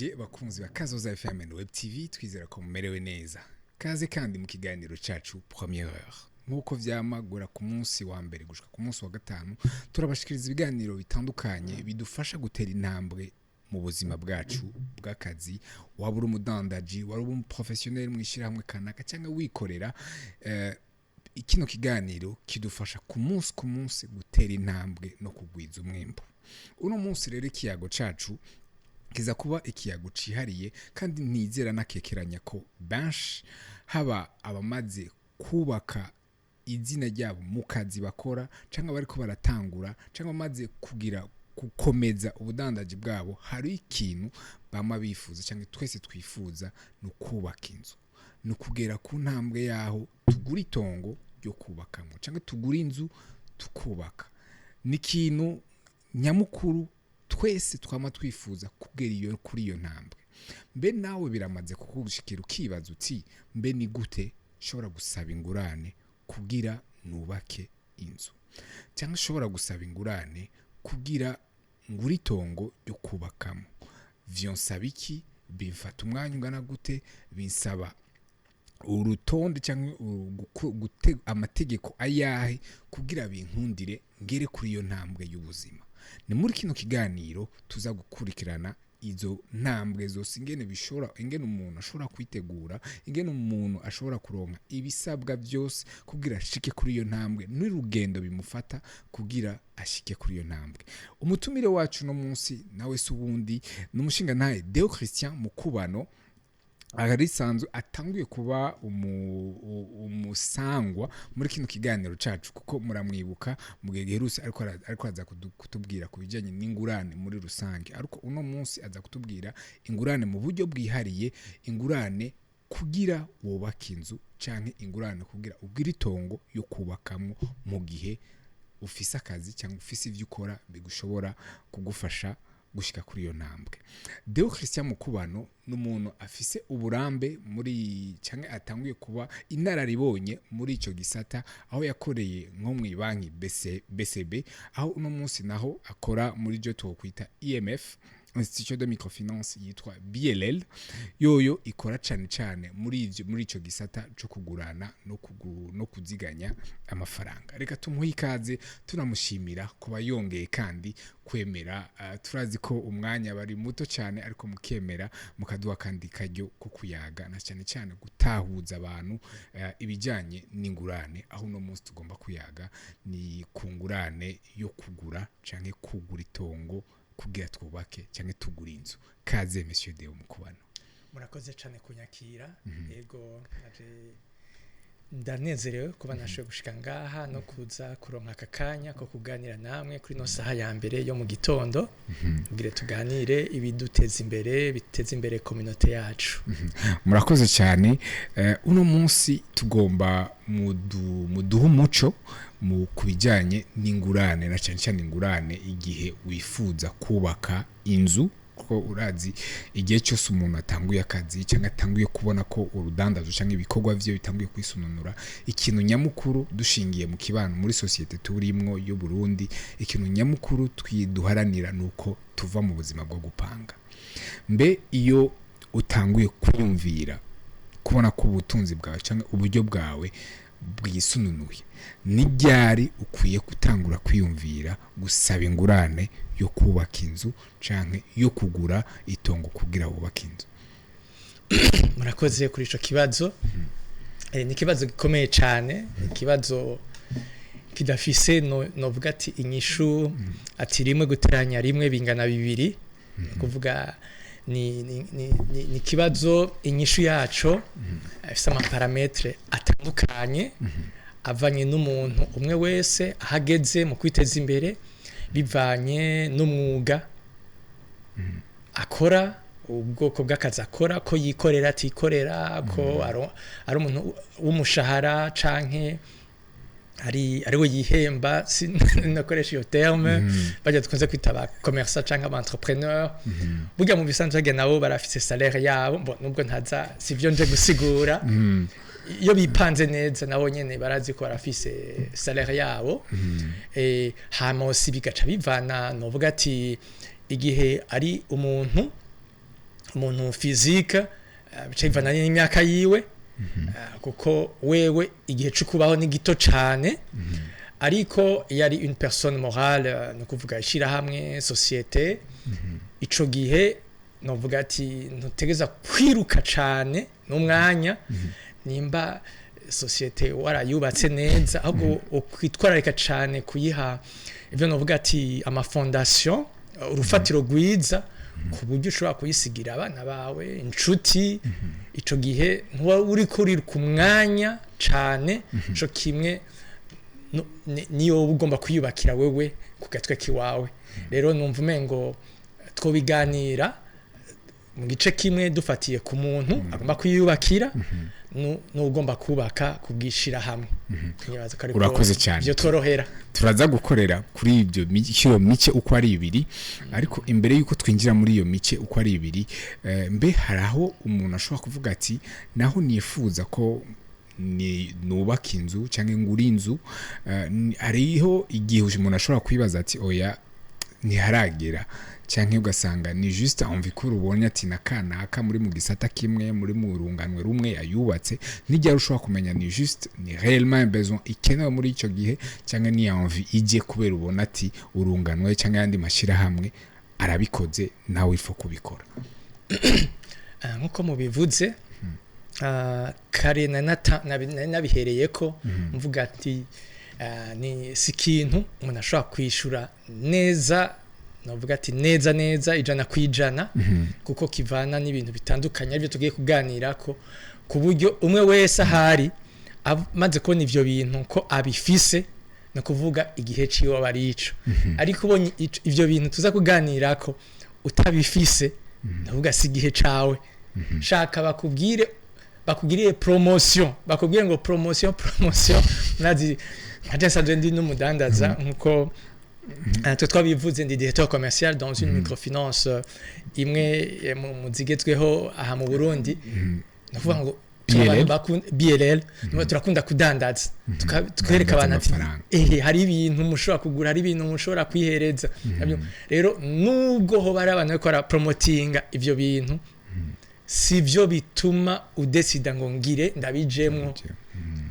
Turabaramukije bakunzi ba Kazoza FM and Web TV, twizera ko mumerewe neza. Kaze kandi mu kiganiro cacu Première Heure. Nk'uko vyama guhera ku munsi wa mbere gushika ku munsi wa gatanu, turabashikiriza ibiganiro bitandukanye bidufasha gutera intambwe mu buzima bwacu bw'akazi. Waba uri umudandaji, waba uri umuprofessionnel mw'ishirahamwe kanaka cyangwa wikorera, kino kiganiro kidufasha ku munsi ku munsi gutera intambwe no kugwiza umwimbu. Uno munsi rero ikiyago cacu kiza kuba ikiyago cihariye, kandi ntizera nakekeranya ko benshi, haba abamaze kubaka izina ryabo mu kazi bakora cyangwa bariko baratangura cyangwa bamaze kugira gukomeza ubudandaji bwabo, hari ikintu bama bifuza cyangwa twese twifuza: ni ukubaka inzu, ni ukugera ku ntambwe yaho tugura itongo ryo kubakamo cyangwa tugura inzu tukubaka. Ni ikintu nyamukuru twese twama twifuza kugera iyo kuri iyo ntambwe. Mbe nawe biramaze kukugushikira ukibaza uti: "Mbe ni gute nshobora gusaba ingurane kugira nubake inzu, cyangwa nshobora gusaba ingurane kugira ngure itongo ryo kubakamo? Vyonsaba iki? Bimfata umwanya ungana gute? Binsaba urutonde cyangwa amategeko ayahe kugira binkundire ngere kuri iyo ntambwe y'ubuzima?" Ni muri kino kiganiro tuza gukurikirana izo ntambwe zose, ingene bishobora, ingene umuntu ashobora kwitegura, ingene umuntu ashobora kuronka ibisabwa byose kugira ashike kuri iyo ntambwe, n'urugendo bimufata kugira ashike kuri iyo ntambwe. Umutumire wacu no munsi nawe se ubundi ni umushingantahe Deo Christian Mukubano, risanzwe atanguye kuba umusangwa muri kino kiganiro cacu, kuko muramwibuka mu gihe giherutse ariko araza kutubwira ku bijyanye n'ingurane muri rusange. Ariko uno munsi aza kutubwira ingurane mu buryo bwihariye, ingurane kugira wubake inzu canke ingurane kugira ugire itongo yo kubakamwo mu gihe ufise akazi cyangwa ufise ivyo ukora bigushobora kugufasha gushika kuri iyo ntambwe. Deo Christian Mukubano ni umuntu afise uburambe muri cyangwa atanguye kuba inararibonye muri ico gisata, aho yakoreye nko mu banki BC, BCB, aho uno munsi naho akora muri byo twokwita IMF, Institution de microfinance yitwa BLL. Yoyo ikora cane cane muri ico gisata cyo kugurana no kuziganya amafaranga. Reka tumuhe ikaze, tunamushimira kuba yongeye kandi kwemera. Turazi ko umwanya bari muto cyane, ariko mukemera mukaduha kandi karyo ko kuyaga, na cyane cyane gutahuza abantu ibijyanye n'ingurane. Aho uno munsi tugomba kuyaga ni ku ngurane yo kugura canke kugura itongo kugira twubake cyangwa tugura inzu. Kaze, Monsieur Deo Mukubano. Murakoze cyane kunyakira. Yego, naje ndanezerewe kuba nashoboye gushika ngaha no kuza kuronka aka kanya ko kuganira namwe kuri ino saha ya mbere yo mu gitondo, kugira tuganire ibiduteza imbere, biteza imbere communauté yacu. Murakoze cyane. Uno munsi tugomba muduhe umuco mu kubijyanye n'ingurane, na cyane cyane ingurane igihe wifuza kubaka inzu, kuko urazi igihe cyose umuntu atanguye akazi cyangwa atanguye kubona ko urudandazo cyangwa ibikorwa bye bitanguye kwisununura, ikintu nyamukuru dushingiye mu kibano, muri sosiyete turimwo y'u Burundi, ikintu nyamukuru twiduharanira ni uko tuva mu buzima bwo gupanga. Mbe iyo utanguye kwiyumvira kubona ko ubutunzi bwawe cyangwa uburyo bwawe bwisununuye, ni ryari ukwiye gutangura kwiyumvira gusaba ingurane yo kubaka inzu canke yo kugura itongo kugira wubake inzu? Murakoze kuri ico kibazo. Ni ikibazo gikomeye cyane, ikibazo kidafise novuga ati inyishu ati rimwe guteranya rimwe bingana bibiri. Kuvuga ni ikibazo inyishu yaco ifise amaparamètres atandukanye, avanye n'umuntu umwe wese ahageze mu kwiteza imbere, bivanye n'umwuga akora, ubwoko bw'akazi akora, ko yikorera, atikorera, ko ari umuntu w'umushahara canke ari we yihemba, sinakoresha iyo terme, bajya dukunze kwita aba commerçant canke aba entrepreneur. Burya mu bisanzwe harya nabo barafise salaire yabo. Bon, nubwo ntaza sivyo nje gusigura, iyo bipanze neza nabo nyene barazi ko barafise salaire yabo. Hama aussi bigaca bivana, novuga ati igihe ari umuntu Umuntu physique bica bivana n'imyaka yiwe, kuko wewe igihe cyo kubaho ni gito cyane. Ariko iyo ari une personne morale, ni ukuvuga ishyirahamwe, société, ico gihe novuga ati ntutegeza kwiruka cane n'umwanya. Nimba société warayubatse neza, ahubwo ukwitwararika cane kuyiha ivyo novuga ati ama fondation, urufatiro rwiza, ku buryo ushobora kuyisigira abana bawe, inshuti. Ico gihe ntuba uriko uriruka umwanya cane. Co kimwe niyo uba ugomba kwiyubakira wewe ku gatwe kiwawe. Rero numva umengo twobiganira mu gice kimwe, dufatiye ku muntu agomba kwiyubakira n'ugomba kubaka kubwishira hamwe. Nibaza ko ariko Urakoze cyane. ivyo tworohera. Turaza gukorera kuri ibyo iyo mice uko ari ibiri, ariko imbere y'uko twinjira muri iyo mice uko ari ibiri, mbe hari aho umuntu ashobora kuvuga ati naho nifuza ko ni nubaka inzu cyangwa ngura inzu, hariho igihe umuntu ashobora kwibaza ati oya, ntiharagera, cyangwa ugasanga ni juste envie ko ubonye ati na kanaka muri mu gisata kimwe, muri mu runganwe rumwe yayubatse. Nijya ushobora kumenya ni juste, ni réellement un besoin ikenewe muri icyo gihe, cyangwa ni envie ijye kubera ubona ati urunganwe cyangwa ayandi mashyirahamwe arabikoze, nawe ifu kubikora? Nkuko mubivuze, kare nari nabihereye ko mvuga ati ni si ikintu umuntu ashobora kwishura neza, navuga ati neza neza 100%, kuko kivana n'ibintu bitandukanye aribyo tugiye kuganira ko, ku buryo umwe wese ahari amaze kubona ivyo bintu ko abifise, ni ukuvuga igihe ciwe aba ari ico. Ariko ubonye ivyo bintu tuza kuganira ko utabifise, ndavuga si igihe cawe. Shaka bakubwire, bakugiriye promotion, bakubwire ngo promotion, promotion. Nazi nkaje nsanzwe ndi n'umudandaza, nkuko twe twabivuze, ndi directeur commercial dans une microfinance, imwe mu zigezweho aha mu Burundi. Ni ukuvuga ngo turi abantu BLL? BLL. Nukuvuga turakunda kudandaza, tukereka abantu ati amafaranga. Ehe, hari ibintu mushobora kugura, hari ibintu mushobora kwihereza. Rero nubwo hoba hari abantu bariko barapromotinga ivyo bintu, si byo bituma udesida ngo ngire ndabijemwo.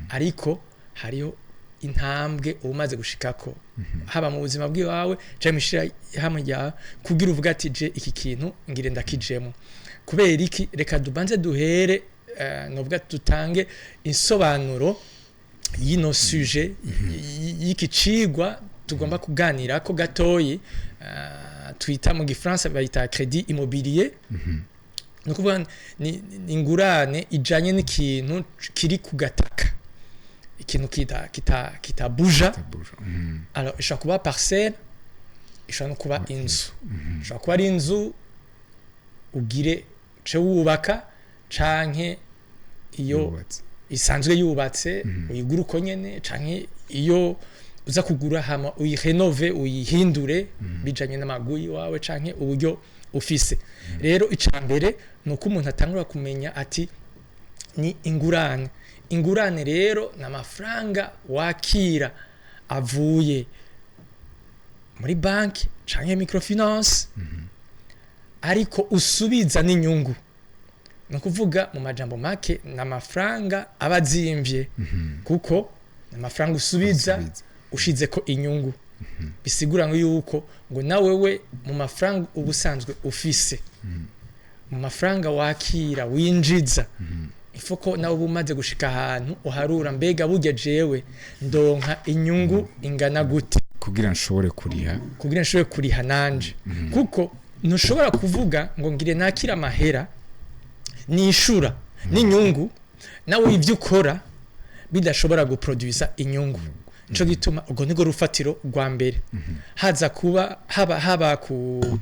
Ariko hariho intambwe uba umaze gushikako, haba mu buzima bw'iwawe cyangwa mw'ishirahamwe ryawe, kugira uvuga ati je iki kintu ngire ndakijemo. Kubera iki? Reka dubanze duhere, novuga dutange insobanuro y'ino sujet, y'iki cigwa tugomba kuganira ko gatoyi, twita mu gifaransa bayita crédit immobilier. Ni ukuvuga ni ingurane ijanye n'ikintu kiri ku gataka, ikintu kitabuja. Alors ishobora kuba parcelle, ishobora no kuba inzu. Ishobora kuba ari inzu ugire ce wubaka, canke iyo Yubatse. isanzwe yubatse uyigura uko nyene, canke iyo uza kugura hama uyirenove, uyihindure bijanye n'amaguyi wawe canke uburyo ufise. Rero ica mbere ni uko umuntu atangura kumenya ati ni ingurane. Ingurane rero ni amafaranga wakira avuye muri banki canke microfinance, ariko usubiza n'inyungu. Ni ukuvuga mu majambo make ni amafaranga aba azimvye, kuko ni amafaranga usubiza Usubiza. ushize ko inyungu. Bisigura ngo yuko ngo nawe we mu mafaranga uba usanzwe ufise, mu mafaranga wakira winjiza, ifoko nawe uba umaze gushika ahantu uharura: mbega burya jewe ndonka inyungu ingana gute kugira nshobore kuriha? Kugira nshobore kuriha nanje, kuko ntushobora kuvuga ngo ngire nakira amahera nishura n'inyungu, nawe ibyo ukora bidashobora guproduisa inyungu. Nico gituma ubwo nirwo rufatiro rwa mbere haza kuba haba ku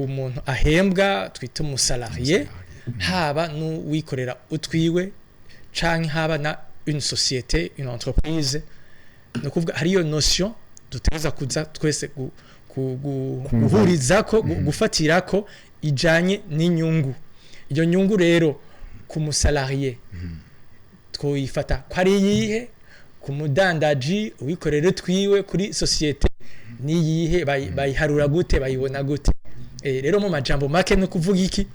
muntu ahembwa twita umusalarié, haba n'uwikorera utwiwe, canke haba na une société, une entreprise. Ni ukuvuga hariyo notion dutegereza kuza twese Kumva. guhurizako, gufatirako ijanye n'inyungu. Iyo nyungu rero ku musalarié twoyifata ko ari iyihe? Ku mudandaji, uwikorera utwiwe, kuri société niyihe? Bayiharura gute? Bayibona gute? Rero mu majambo make no kuvuga iki,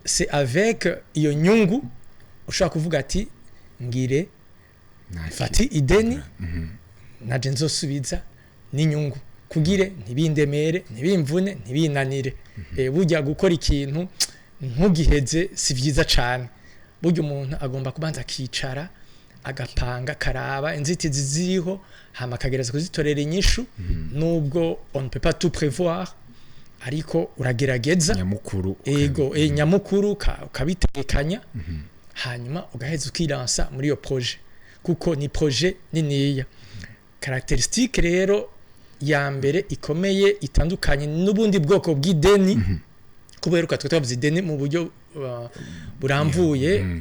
c'est avec iyo nyungu ushobora kuvuga ati ngire fati ideni naje nzosubiza n'inyungu kugire ntibindemere, ntibimvune, ntibinanire. Burya gukora ikintu ntugiheze si vyiza cane. Burya umuntu agomba kubanza akicara, agapanga, akaraba inzitizi ziriho, hama akagereza kuzitorera inyishu, nubwo on ne peut pas tout prévoir, ariko uragerageza. Nyamukuru. Ego, nyamukuru ukabitekanya, hanyuma ugaheza ukilansa muri iyo projet, kuko ni projet niniya. Caractéristique rero ya mbere ikomeye itandukanye n'ubundi bwoko bw'ideni, kubera ko twe twavuze ideni mu buryo burambuye,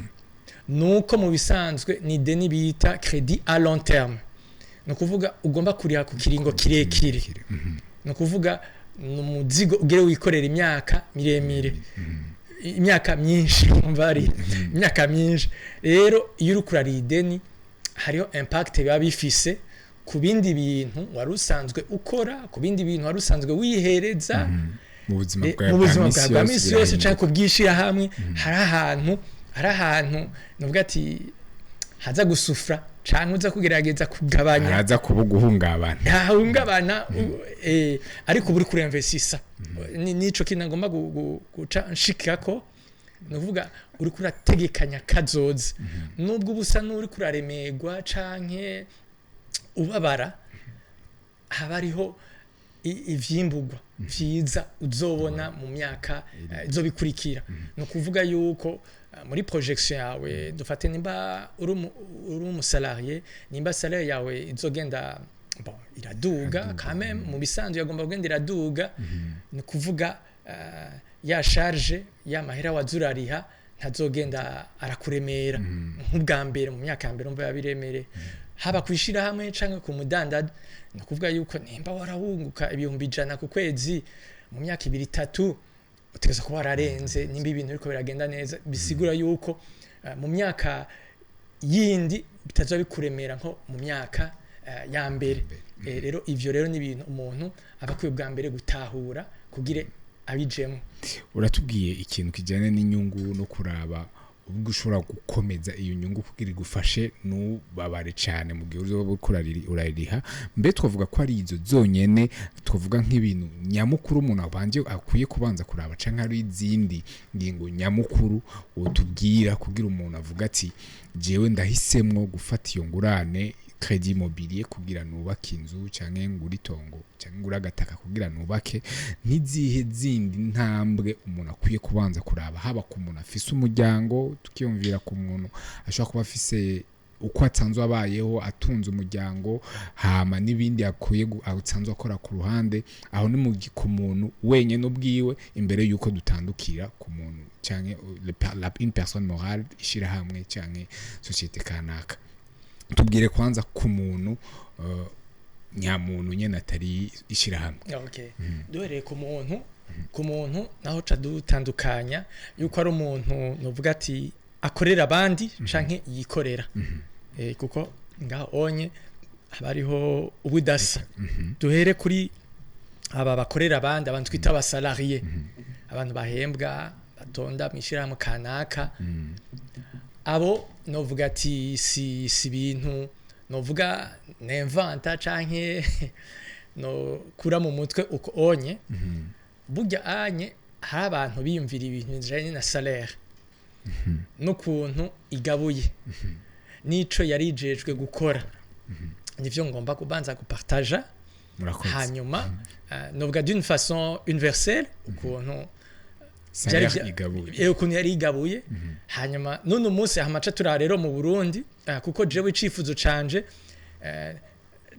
nuko mu bisanzwe ni ideni bita crédit à long terme, ni ukuvuga ugomba kuriha ku kiringo kirekire, ni ukuvuga ni umuzigo ugere wikorera imyaka miremire, imyaka myinshi, umva ari imyaka myinshi. Rero iyo uri kurariha ideni, hariho impact biba bifise ku bindi bintu wari usanzwe ukora, ku bindi bintu wari usanzwe wihereza mu buzima bwawe, mu buzima bwawe bwa misi yose, cyangwa ku bw'ishyirahamwe. Hari ahantu nuvuga ati haza gusufra canke uza kugerageza kugabanya. Haza kuba guhungabana. Hahungabana, ariko uba uri kurinvestisa. Nico kintu ngomba guca nshikako, ni ukuvuga uri kurategekanya kazoza. Nubwo uba usa n'uri kuraremerwa canke ubabara, haba hariho ivyimburwa vyiza uzobona mu myaka izobikurikira. Ni ukuvuga yuko muri projection yawe, dufate nimba uri umusalarié, nimba salaire yawe izogenda, bon, iraduga quand même, mu bisanzwe yagomba kugenda iraduga, ni ukuvuga ya charge ya mahera wazurariha ntazogenda arakuremera nk'ubwa mbere. Mu myaka ya mbere umva yabiremere, haba kwishira hamwe canke ku mudandaza, ni ukuvuga yuko nimba warahunguka 100,000 ku kwezi, mu myaka 2, 3 utegerezwa kuba wararenze, nimba ibintu biriko biragenda neza. Bisigura yuko mu myaka yindi bitazoba bikuremera nko mu myaka ya mbere. Rero ivyo rero ni ibintu umuntu aba akwiye bwa mbere gutahura kugira abijemo. Uratubwiye ikintu kijyanye n'inyungu no kuraba ubwo ushobora gukomeza iyo nyungu kugira igufashe ntubabare cyane mu gihe uzoba uriko uraririha. Mbe twavuga ko ari izo zonyene twavuga nk'ibintu nyamukuru umuntu abanje akwiye kubanza kuraba, canke hari izindi ngingo nyamukuru wotubwira kugira umuntu avuga ati jewe ndahisemwo gufata iyo ngurane crédit immobilier kugira nubake inzu, canke ngure itongo, canke ngure agataka kugira nubake? N'izihe zindi ntambwe umuntu akwiye kubanza kuraba, haba ku muntu afise umuryango, tukiyumvira ku muntu ashobora kuba afise uko asanzwe abayeho, atunze umuryango, hama n'ibindi akwiye asanzwe akora ku ruhande? Aho ni ku muntu wenyine ubwiwe, imbere y'uko dutandukira ku muntu canke une personne morale, ishirahamwe canke société kanaka. Tubwire kwanza ku muntu nyamuntu nyene atari ishirahamwe. Okay. Duhereye ku muntu naho ca dutandukanya yuko ari umuntu novuga ati akorera abandi canke yikorera, kuko ngaho onye haba hariho ubudasa. Duhere kuri aba bakorera abandi, abantu twita abasalarié, abantu bahembwa, batonda mw'ishirahamwe kanaka. Abo novuga ati si ibintu novuga ninventa canke no kura mu mutwe uko onye. Burya anye hari abantu biyumvira ibintu bijanye na salaire n'ukuntu igabuye n'ico yarijejwe gukora, nivyo ngomba kubanza gupartaja. Murakoze. Hanyuma novuga d'une façon universelle ukuntu salaire igabuye. Ukuntu yari igabuye. Hanyuma none umunsi hamaca turi rero mu Burundi, kuko jewe icifuzo canje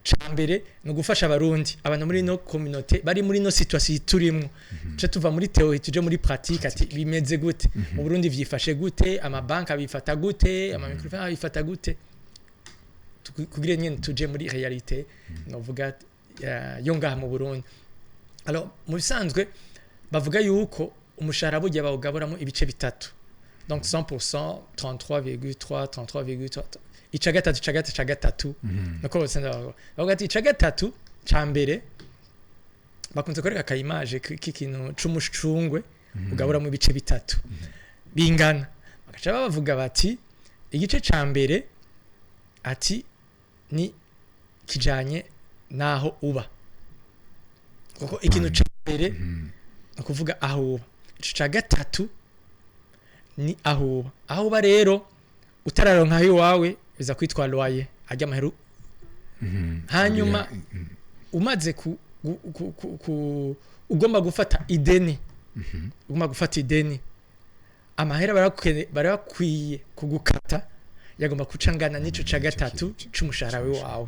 ca mbere ni ugufasha Abarundi, abantu muri no communauté bari muri no situation turimwo, ce tuva muri théorie tuje muri pratique, ati bimeze gute mu Burundi, vyifashe gute, amabanki abifata gute, ama microfinance abifata gute, kugira nyene tuje muri réalité novuga yo ngaha mu Burundi. Alors mu bisanzwe bavuga yuko umushahara burya bawugaburamo ibice bitatu, donc 100%, 33,3, 33,3, ica gatatu, ica gatatu, ica gatatu. Nuko bose ndabavuga, bavuga ati ica gatatu ca mbere Bakunze kwereka aka image k'ikintu c'umucungwe ugaburamo ibice bitatu bingana, bagaca bavuga bati igice ca mbere ati ni kijanye naho uba, kuko ikintu ca mbere ni ukuvuga aho uba. Igice ca gatatu ni aho uba. Aho uba rero, utararonka aho iwawe, biza kwitwa loyer, ajya amaheru. Hanyuma umaze ku ugomba gufata ideni, ugomba gufata ideni, amahera bari bakwiye kugukata yagomba kuca angana n'ico ca gatatu c'umushahara wawe.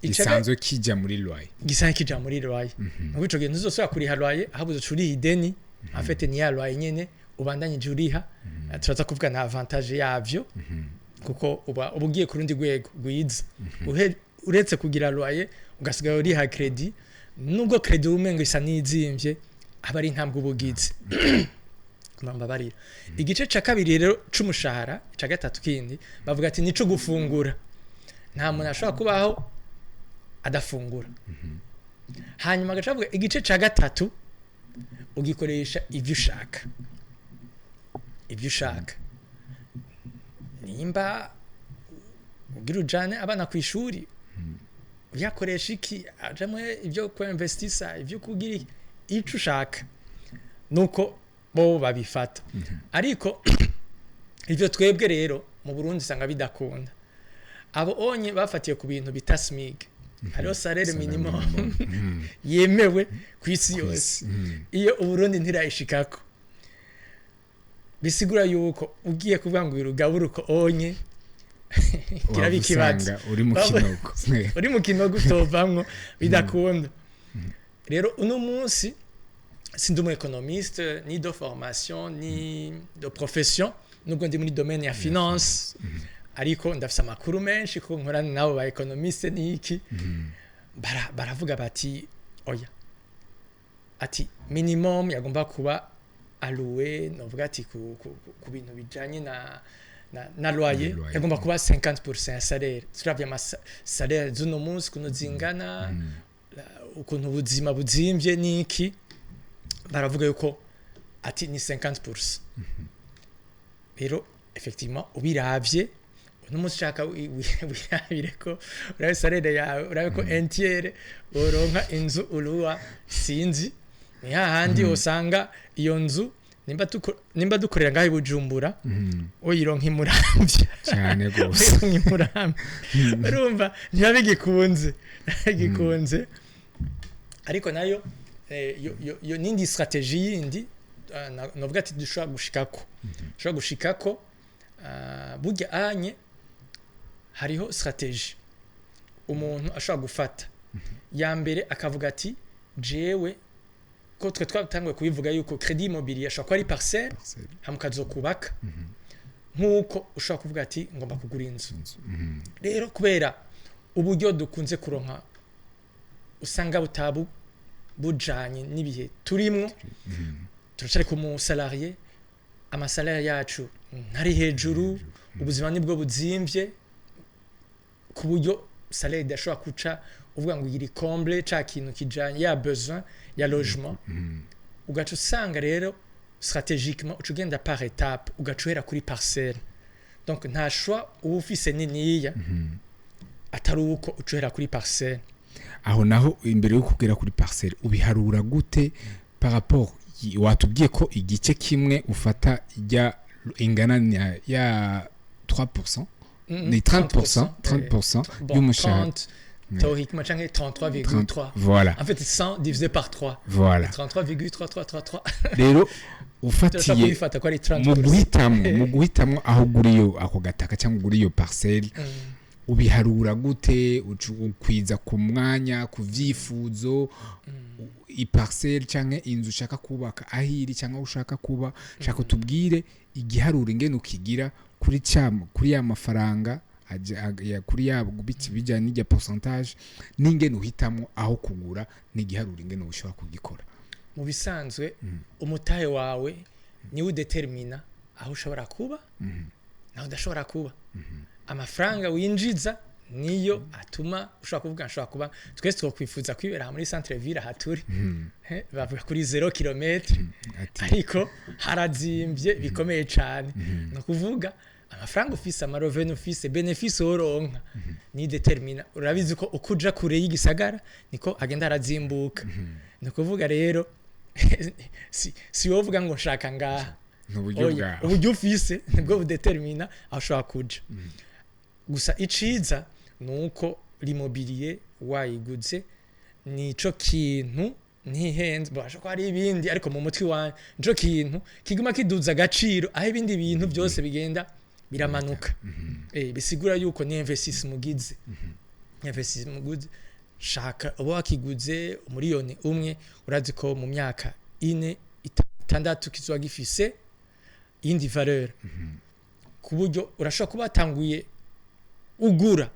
Gisanzwe kijya muri loyer. Gisanzwe kija muri loyer. Muri ico gihe ntuzosubira kuriha loyer, ahubwo uzoca uriha ideni. En fait, ni ya loyer nyene ubandanyije uriha. Turaza kuvuga na avantage yavyo, kuko uba ugiye ku rundi rwego rwiza. Uretse kugira loyer, ugasigara uriha crédit, nubwo crédit umengo isa n'izimvye, aba ari intambwe uba ugize. Mbabarira. Igice ca kabiri rero c'umushahara, ica gatatu kindi, bavuga ati nico gufungura. Nta muntu ashobora kubaho adafungura. Hanyuma agaca bavuga igice ca gatatu ugikoresha ivyo ushaka, ivyo ushaka, nimba ugira ujane abana ku ishuri, uyakoresha iki, ajamwe ibyo kuinvestisa, ibyo kugira iki, ico ushaka, nuko bo babifata. Ariko ivyo twebwe rero mu Burundi usanga bidakunda. Abo onye bafatiye ku bintu bita SMIG. Hariho salaire minimum yemewe ku isi yose. Iyo Uburundi ntirayishikako. Bisigura yuko ugiye kuvuga ngo urugabure uko onye, kiraba ikibazo. Usanga uri mu kinogo. Uri mu kinogo utovamwo, bidakunda. Rero uno munsi sindi umu économiste, ni de formation ni de profession, nubwo ndi muri domaine ya finance, ariko ndafise amakuru menshi kuko nkorana nabo ba économiste n'iki. Baravuga bati oya, ati minimum yagomba kuba alloué, novuga ati ku bintu bijanye na loyer, loyer. Yagomba kuba 50% ya salaire. Turavye ama salaire z'uno munsi ukuntu zingana, ukuntu ubuzima buzimvye n'iki, baravuga yuko ati ni 50%. Rero effectivement, ubiravye uno munsi, ushaka wirabire ko urabe salaire yawe, urabe ko entière woronka inzu uruwa, sinzi, ni hahandi usanga iyo nzu, nimba dukorera ngaho i Bujumbura, uyironka imuramvya. Cyane rwose. Uyironka imuramvya, urumva ntiba bigikunze, bigikunze. Ariko nayo yo nindi stratégie yindi, novuga ati dushobora gushikako. Burya anye hariho stratégie umuntu ashobora gufata ya mbere, akavuga ati jewe, ko twe twatanguye kubivuga yuko crédit immobilier ashobora kuba ari parcelle, hama ukazokubaka, nk'uko ushobora kuvuga ati ngomba kugura inzu. Rero kubera uburyo dukunze kuronka usanga butabu bujanye n'ibihe turimwo, turacari ku mu salarié, ama salaire yacu ntari hejuru, ubuzima nibwo buzimvye, ku buryo salaire idashobora kuca uvuga ngo iri comble ca kintu kijanye ya besoin ya logement. Ugaca usanga rero stratégiquement uca ugenda par étape, ugaca uhera kuri parcelle. Donc nta choix uba ufise niniya atari uko uca uhera kuri parcelle. Aho naho, imbere yo kugera kuri parcelle, ubiharura gute par rapport watubwiye ko igice kimwe ufata ijya ingana na ya 3%, ni 30%, 30% Bon, y'umushahara. 30 théoriquement canke 33,3. Voilà. En fait, 100 divisé par 3. Voilà. 33,3333. Rero Turashobora ufatiye kubifata ko ari 30%. Mu guhitamo aho ugura iyo ako gataka cyangwa ugura iyo parcelle, ubiharura gute? Ukwiza ku mwanya, ku vyifuzo, i parcelle canke inzu ushaka kubaka aho iri cyangwa aho ushaka kuba, shaka utubwire igiharuro ingene ukigira kuri ya mafaranga kuri ya biti bijyanye n'irya pourcentage, n'ingene uhitamo aho kugura, n'igiharuro ingene ushobora kugikora. Mu bisanzwe, umutahe wawe niwe udetermina aho ushobora kuba naho udashobora kuba. Amafaranga winjiza Niyo atuma ushobora kuvuga nshobora kuba, twese twokwifuza kwibera aha muri centre ville aha turi. Bavuga kuri 0 kilomètre, ariko harazimbye bikomeye cyane. Ni ukuvuga amafaranga ufise, ama revenus ufise, bénéfice woronka ni détermina. Urabizi ko uko uja kure y'igisagara niko agenda arazimbuka. Ni ukuvuga rero si wowe uvuga ngo nshaka ngaha. Ni uburyo Oya, bwawe. Uburyo ufise nibwo budetermina aho ushobora kuja. Gusa iciza ni uko l'immobilier wayiguze nico kintu ntihenze. Bashobora ko hari ibindi, ariko mu mutwe wanjye nico kintu kiguma kiduza agaciro, aho ibindi bintu byose bigenda biramanuka. Bisigura yuko ni investissement ugize, investissement uguze. Shaka uba wakiguze 1 miliyoni, urazi ko mu myaka 4, 6 kizoba gifise iyindi valeur, ku buryo urashobora kuba watanguye ugura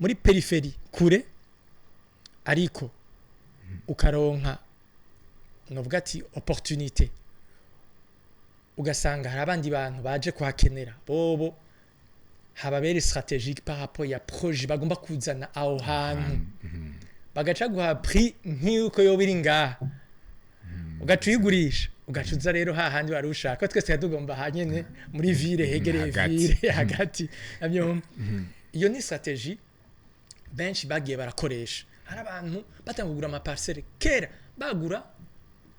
muri périphérie kure, ariko ukaronka novuga ati opportunité, ugasanga hari abandi bantu baje kuhakenera, bobo hababere stratégique par rapport ya projet bagomba kuzana aho hantu, bagaca guha prix nk'uko yoba iri ngaha, ugaca uyigurisha, ugaca uza rero hahandi wari ushaka. Twese twari tugomba hanyene muri ville hegereye Hagati. Ville hagati navyo. Iyo ni stratégie benshi bagiye barakoresha. Hari abantu batanga kugura ama parcelles kera, bagura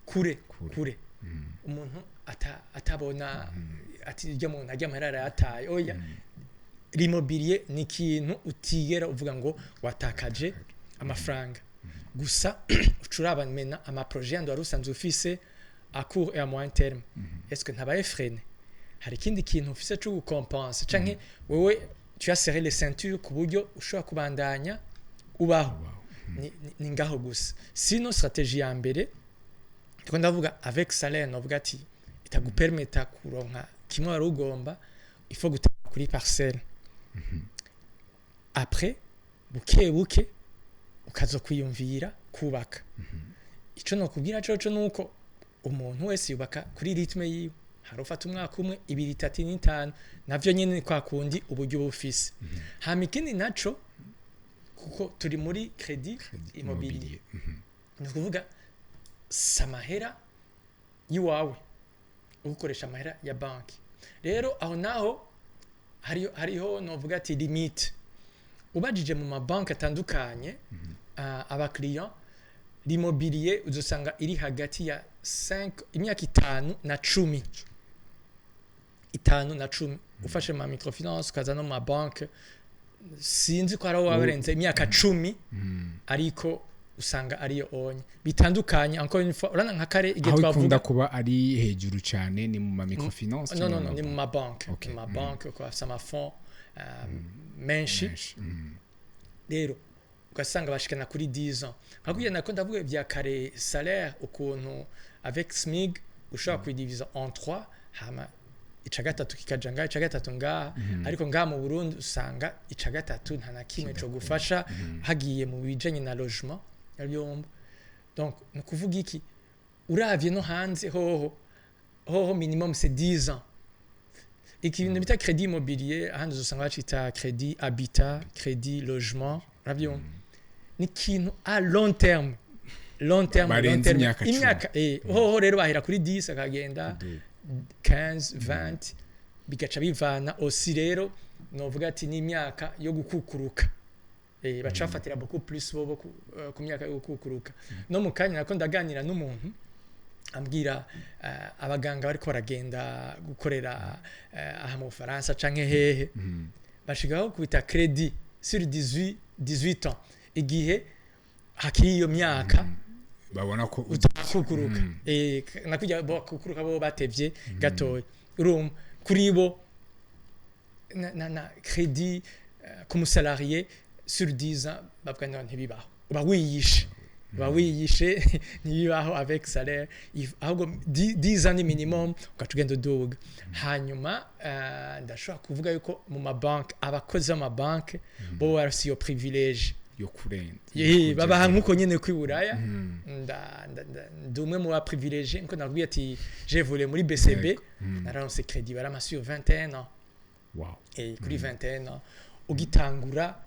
kure kure, umuntu atabona ati iryo muntu ajya amahera arayataye. Oya, l'immobilier ni ikintu utigera uvuga ngo watakaje amafaranga. Gusa uca urabamena ama projets yandi wari usanzwe ufise à court et à moyen terme, est-ce que ntabaye freiné? Hari ikindi kintu ufise cyo gukompensa, canke wewe tu as serré les ceintures ku buryo ushobora kubandanya ubaho? Ni ngaho gusa. Sino stratégie ya mbere ndiko ndavuga, avec salaire novuga ati itagupermeta kuronka kimwe wari ugomba, il faut gutanga kuri parcelle. Après, buke buke ukaza kwiyumvira kubaka. Ico nokubwira coco nuko umuntu wese yubaka kuri rythme yiwe. Hari ufata umwaka 1, 2, 3 n'5, navyo nyene ni kwa kundi uburyo bufise. Hama ikindi naco, kuko turi muri crédit immobilier, ni ukuvuga si amahera y'iwawe, ukoresha amahera ya banki. Rero aho naho hariho novuga ati limite. Ubajije mu mabanki atandukanye, abakiriya l'immobilier uzosanga iri hagati ya 5, imyaka 5 na 10, 5 na 10. Ufashe ma microfinance, ukaza no mu mabanki, sinzi ko hari aho waba warenze imyaka 10, ariko usanga ariyo onye bitandukanye. Encore une fois, urana nka kare igihe Aho twavuga ikunda kuba ari hejuru cyane ni mu ma microfinance? No, no, no, ni mu mabanki. Mu mabanki, kuko bafise ama fonds menshi. Menshi. Rero ugasanga bashikana kuri 10 ans. Nka kugira nako ndavuga vya kare, salaire ukuntu avec SMIG ushobora kuyidiviza en 3, hama ica gatatu kikaja ngaha, ica gatatu ngaha. Ariko ngaha mu Burundi usanga ica gatatu nta na kimwe co gufasha hagiye mu bijanye na logement yabyomba. Donc ni ukuvuga iki? Uravye no hanze hoho, hoho minimum c'est 10 ans. Ikintu bita crédit immobilier, ahandi uzosanga bacita crédit habitat, crédit logement, uravyumva, ni ikintu à long terme, long terme, long Barenze terme. imyaka 10. Imyaka hoho rero bahera kuri 10 akagenda 15, 20, bigaca bivana aussi. Rero novuga ati n'imyaka yo gukukuruka, baca bafatira beaucoup plus bobo ku myaka yo gukukuruka. No mu kanya nako ndaganira n'umuntu ambwira abaganga bariko baragenda gukorera aha mu Bufaransa canke hehe, bashigaho kubita crédit sur 18 ans, igihe hakiri iyo myaka babona ko utakukuruka. Nakujya bo kukuruka bo batevye gatoya. Urumva kuri bo na crédit ku mu salarié sur 10 ans, bavuga ngo ntibibaho, uba wiyishe, uba wiyishe, ntibibaho avec salaire. Ahubwo 10 ans ni minimum, ugaca ugenda uduga. Hanyuma ndashobora kuvuga yuko mu mabanki, abakozi b'amabanki bo barafise iyo privilège yo kurenza. Ye, babaha nkuko nyene kwi Buraya. Ndi umwe mu ba privilégié, nkuko nakubwiye ati j'ai volé muri BCB. Nararonse crédit, barampa sur 21 ans. Wow. Kuri 21 ans ugitangura.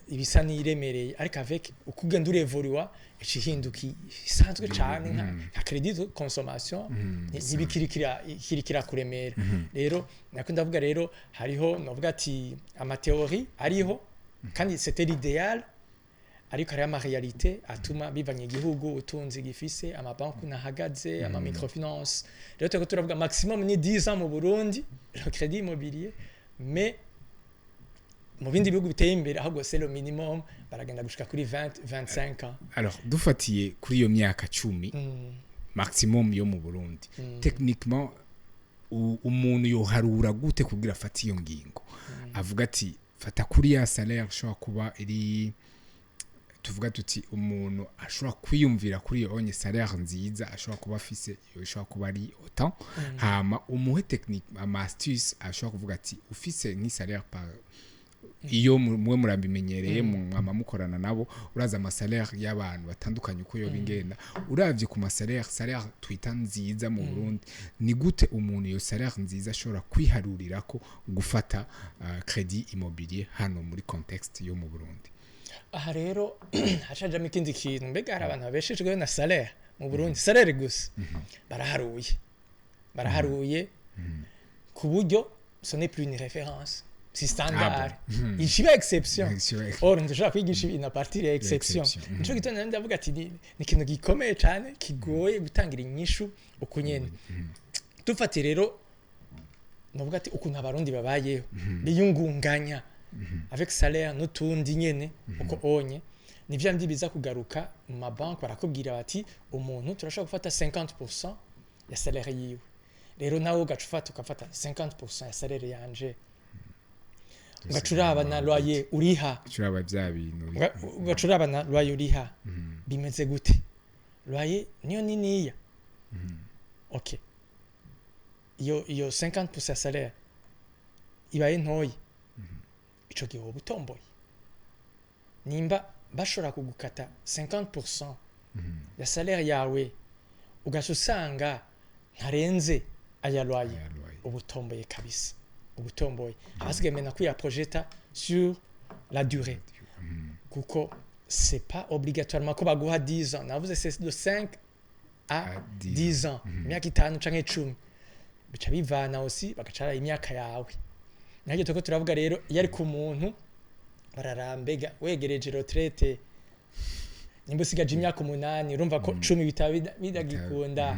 Ibisa n'iremereye, ariko avec uko ugenda urevoluwa, ica ihinduka isanzwe cane, nka crédit de consommation, ntibikiri ikiri kirakuremera. Rero nako ndavuga rero, hariho novuga ati ama théories ariho, kandi c'était l'idéal, ariko hariho ama réalités atuma bivanye igihugu ubutunzi gifise, amabanki nahagaze, ama microfinance. Rero turiko turavuga maximum ni 10 ans mu Burundi, le crédit immobilier, mais mu bindi bihugu biteye imbere ahubwo c'est le minimum, baragenda gushika kuri 20, 25 ans. Alors, dufatiye kuri iyo myaka 10 maximum yo mu Burundi, techniquement umuntu yoharura gute kugira afate iyo ngingo, avuga ati fata kuri ya salaire ishobora kuba iri, tuvuga tuti umuntu ashobora kwiyumvira kuri iyo onye salaire nziza ashobora kuba afise, iyo ishobora kuba ari autant, hama umuhe technique, ama astuce ashobora kuvuga ati ufise nk'i salaire par iyo muwe murabimenyereye, mwama mukorana nabo, uraza ama salaire y'abantu batandukanye uko yoba ingenda, uravye ku ma salaire, salaire twita nziza mu Burundi, ni gute umuntu iyo salaire nziza ashobora kwiharurirako gufata crédit immobilier hano muri contexte yo mu Burundi? Aha rero hacajamo ikindi kintu: mbega hari abantu babeshejweho na salaire mu Burundi? Salaire gusa baraharuye, baraharuye ku buryo ce n'est plus une référence, si standard. Ah bon. Ikiba exception. Or ndushobora kwigisha ibintu à partir ya exception. Exception. Nico gituma ndavuga ati ni ikintu gikomeye cyane, kigoye gutangira inyishu uko nyene. Dufate rero novuga ati ukuntu Abarundi babayeho, biyungunganya avec salaire n'utundi nyene uko onye, ni vya bindi biza kugaruka mu mabanki, barakubwira bati umuntu turashobora gufata 50% ya salaire yiwe. Rero nawe ugaca ufata, ukafata 50% ya salaire yanje, ugaca uraba na loyer uriha. Turaba bya bintu. Ugaca uraba na loyer uriha bimeze gute, loyer niyo niniya. Ok, iyo 50% ya salaire ibaye ntoyi, ico gihe woba utomboye. Nimba bashobora kugukata 50% ya salaire yawe, ugaca usanga ntarenze aya loyer, Aya loyer. Uba utomboye kabisa, uba utomboye. Ahasigaye mena kwiyaprojeta sur la durée, kuko c'est pas obligatoirement ko baguha 10 ans. Navuze c'est de 5 à À 10. 10 ans, imyaka 5 canke 10, bica bivana aussi bagacara imyaka yawe. Nacyo turiko turavuga rero, iyo ari ku muntu bararambega wegereje retraite, nimba usigaje imyaka 8, urumva ko 10 bitaba bidagikunda.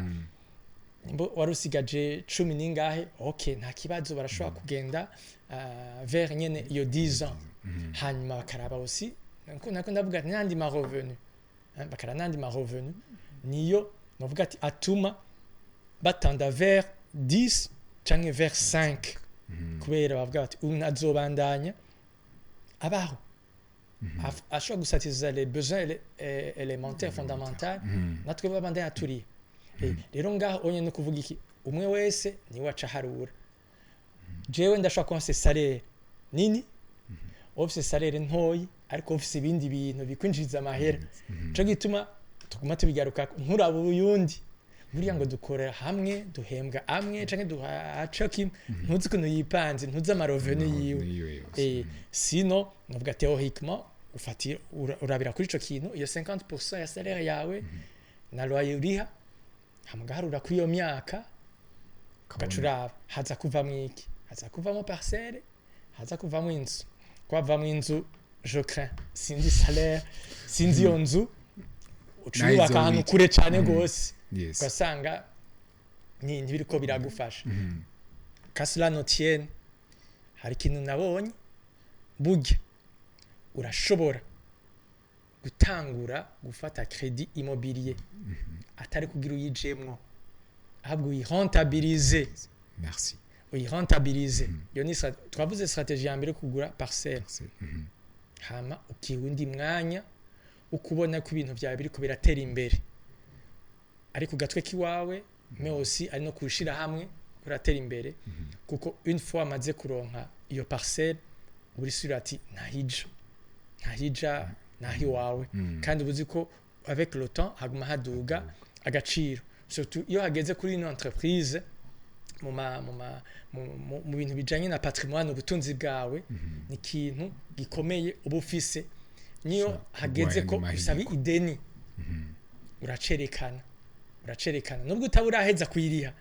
Nimba wari usigaje cumi n'ingahe, ok, nta kibazo, barashobora kugenda vers nyene iyo 10 ans. Hanyuma bakaraba aussi, nako ndavuga ati n'andi ma revenu, hein, bakaraba n'andi ma revenu, niyo novuga ati atuma batanda vers 10 canke vers 5, kubera bavuga bati ubu azobandanya abaho, ashobora gusatisfaire les besoins élémentaires fondamentaux, natwe babandanya turiha. Rero ngaho onye no kuvuga iki, umwe wese niwe aca aharura. Jewe ndashobora kuba mfise salaire nini, wowe ufise salaire ntoyi, ariko ufise ibindi bintu bikwinjiriza amahera. Nico gituma tuguma tubigaruka, nturaba uyundi buriya ngo dukorera hamwe, duhembwa amwe canke duhaca kimwe, ntuzi ukuntu yipanze, ntuzi ama revenu yiwe. Yiwe yose. Sino novuga théoriquement ufatira, urabira kuri ico kintu, iyo 50% ya salaire yawe na loyer uriha, hama ugaharura kuri iyo myaka, ugaca uraba haza kuvamwo iki, haza kuvamo parcelle, haza kuvamo inzu. Kwavamwo inzu, je crains, sinzi salaire, sinzi iyo nzu uca Naho uyubaka ahantu izobika. kure cane gose, ugasanga ni ntibiriko biragufasha. Qu'à cela ne tienne, hari ikintu nabonye: burya urashobora gutangura gufata crédit immobilier atari kugira uyijemwo, ahubwo uyirentabilize. Merci. Uyirentabilize. Iyo ni twavuze stratégie ya mbere, kugura parcelle. Merci. Hama ukiha undi mwanya ukubona ko ibintu byawe biriko biratera imbere, ari ku gatwe k'iwawe, mais aussi ari no kushira hamwe kuratera imbere, kuko une fois amaze kuronka iyo parcelle, uri sûr ati ntahija, ntahija, naho iwawe. Kandi uba uzi ko avec le temps haguma haduga agaciro, surtout iyo hageze kuri ino entreprise mu ma, mu, ma, mu, mu, mu bintu bijanye na patrimoine, ubutunzi bwawe ni ikintu gikomeye uba ufise. Niyo Ushobora hageze kurwanya ko amahirwe. usaba ideni, uracerekana nubwo utaba uraheza kuyiriha,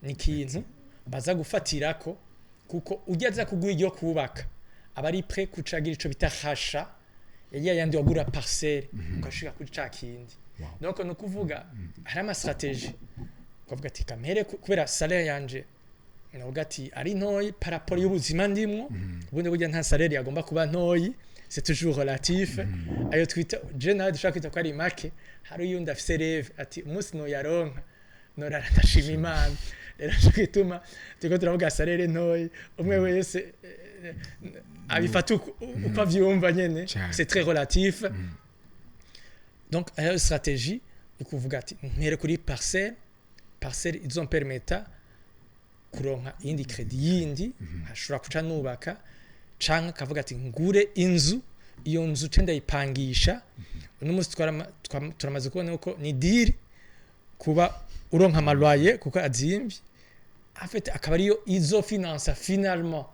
ni ikintu baza gufatirako, kuko ujya aza kuguha iryo kubaka aba ari prêt kucagira ico bita rachat ya yandi wagura parcelle, ugashika kuri ca kindi. Donc ni ukuvuga hari ama stratégie, ukavuga ati kamere kubera salaire yanje navuga ati ari ntoyi par rapport y'ubuzima ndimwo. Ubundi burya nta salaire yagomba kuba ntoyi, c'est toujours relatif. Ayo twita, je nawe dushobora kwita ko ari make, hari uyundi afise rêve ati umunsi noyaronka norara ndashima Imana. Rero nico gituma turiko turavuga salaire ntoyi, umwe wese abifata uko avyumva nyene. Cane. C'est très relatif. Donc hariho stratégie yo kuvuga ati mpere kuri parcelle, parcelle izompermeta kuronka iyindi crédit yindi nkashobora kuca nubaka, canke akavuga ati ngure inzu, iyo nzu ce ndayipangisha. Uno munsi turamaze kubona yuko ni deal kuba uronka ama loyer kuko azimvye, en fait akaba ariyo izofinansa finalement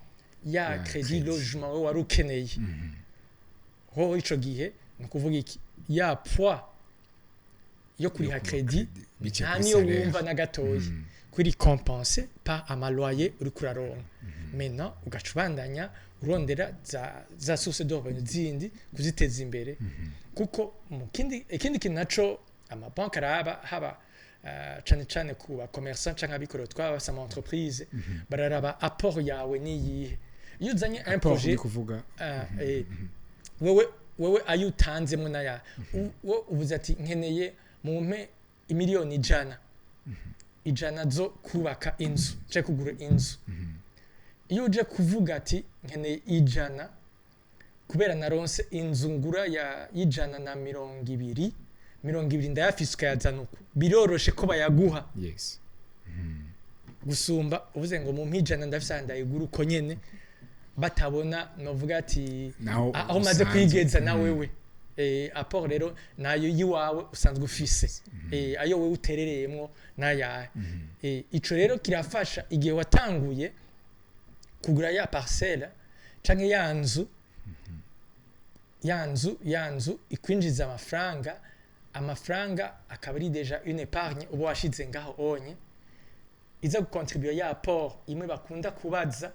ya Ya crédit crédit. logement wowe wari ukeneye. Ho ico gihe ni ukuvuga iki? Ya poids yo kuriha crédit biciye nta kuri niyo salaire. Wumva na gatoyi kuri compensé par ama loyer uriko uraronka. Maintenant ugaca ubandanya urondera za source de revenu zindi kuziteza imbere, kuko mu kindi, ikindi kintu naco amabanki araba, haba cane cane ku ba commerçant canke abikorera utwabo bafise ama entreprise, bararaba apport yawe niyihe iyo uzanye un Apport projet. Ni kuvuga? Wewe ayo utanzemo naya wo uvuze ati nkeneye mumpe imiliyoni 100, 100 zo kubaka inzu cyangwa kugura inzu. Iyo uje kuvuga ati nkeneye 100 kubera naronse inzu ngura ya y'120, 20 ndayafise, ukayazana uku, biroroshe ko bayaguha gusumba uvuze ngo mumpe 100 ndafise aha ndayigura uko nyene, batabona novuga ati Naho aho umaze usanzwe. kwigeza na wewe. Apport rero nayo yiwawe usanzwe ufise, ayo wewe uterereyemwo nayahe. Ico rero kirafasha igihe watanguye kugura ya parcelle canke ya nzu, ya nzu ikwinjiza amafaranga, amafaranga akaba ari déjà une épargne uba washize ngaho onye iza gukontribuer ya apport imwe bakunda kubaza,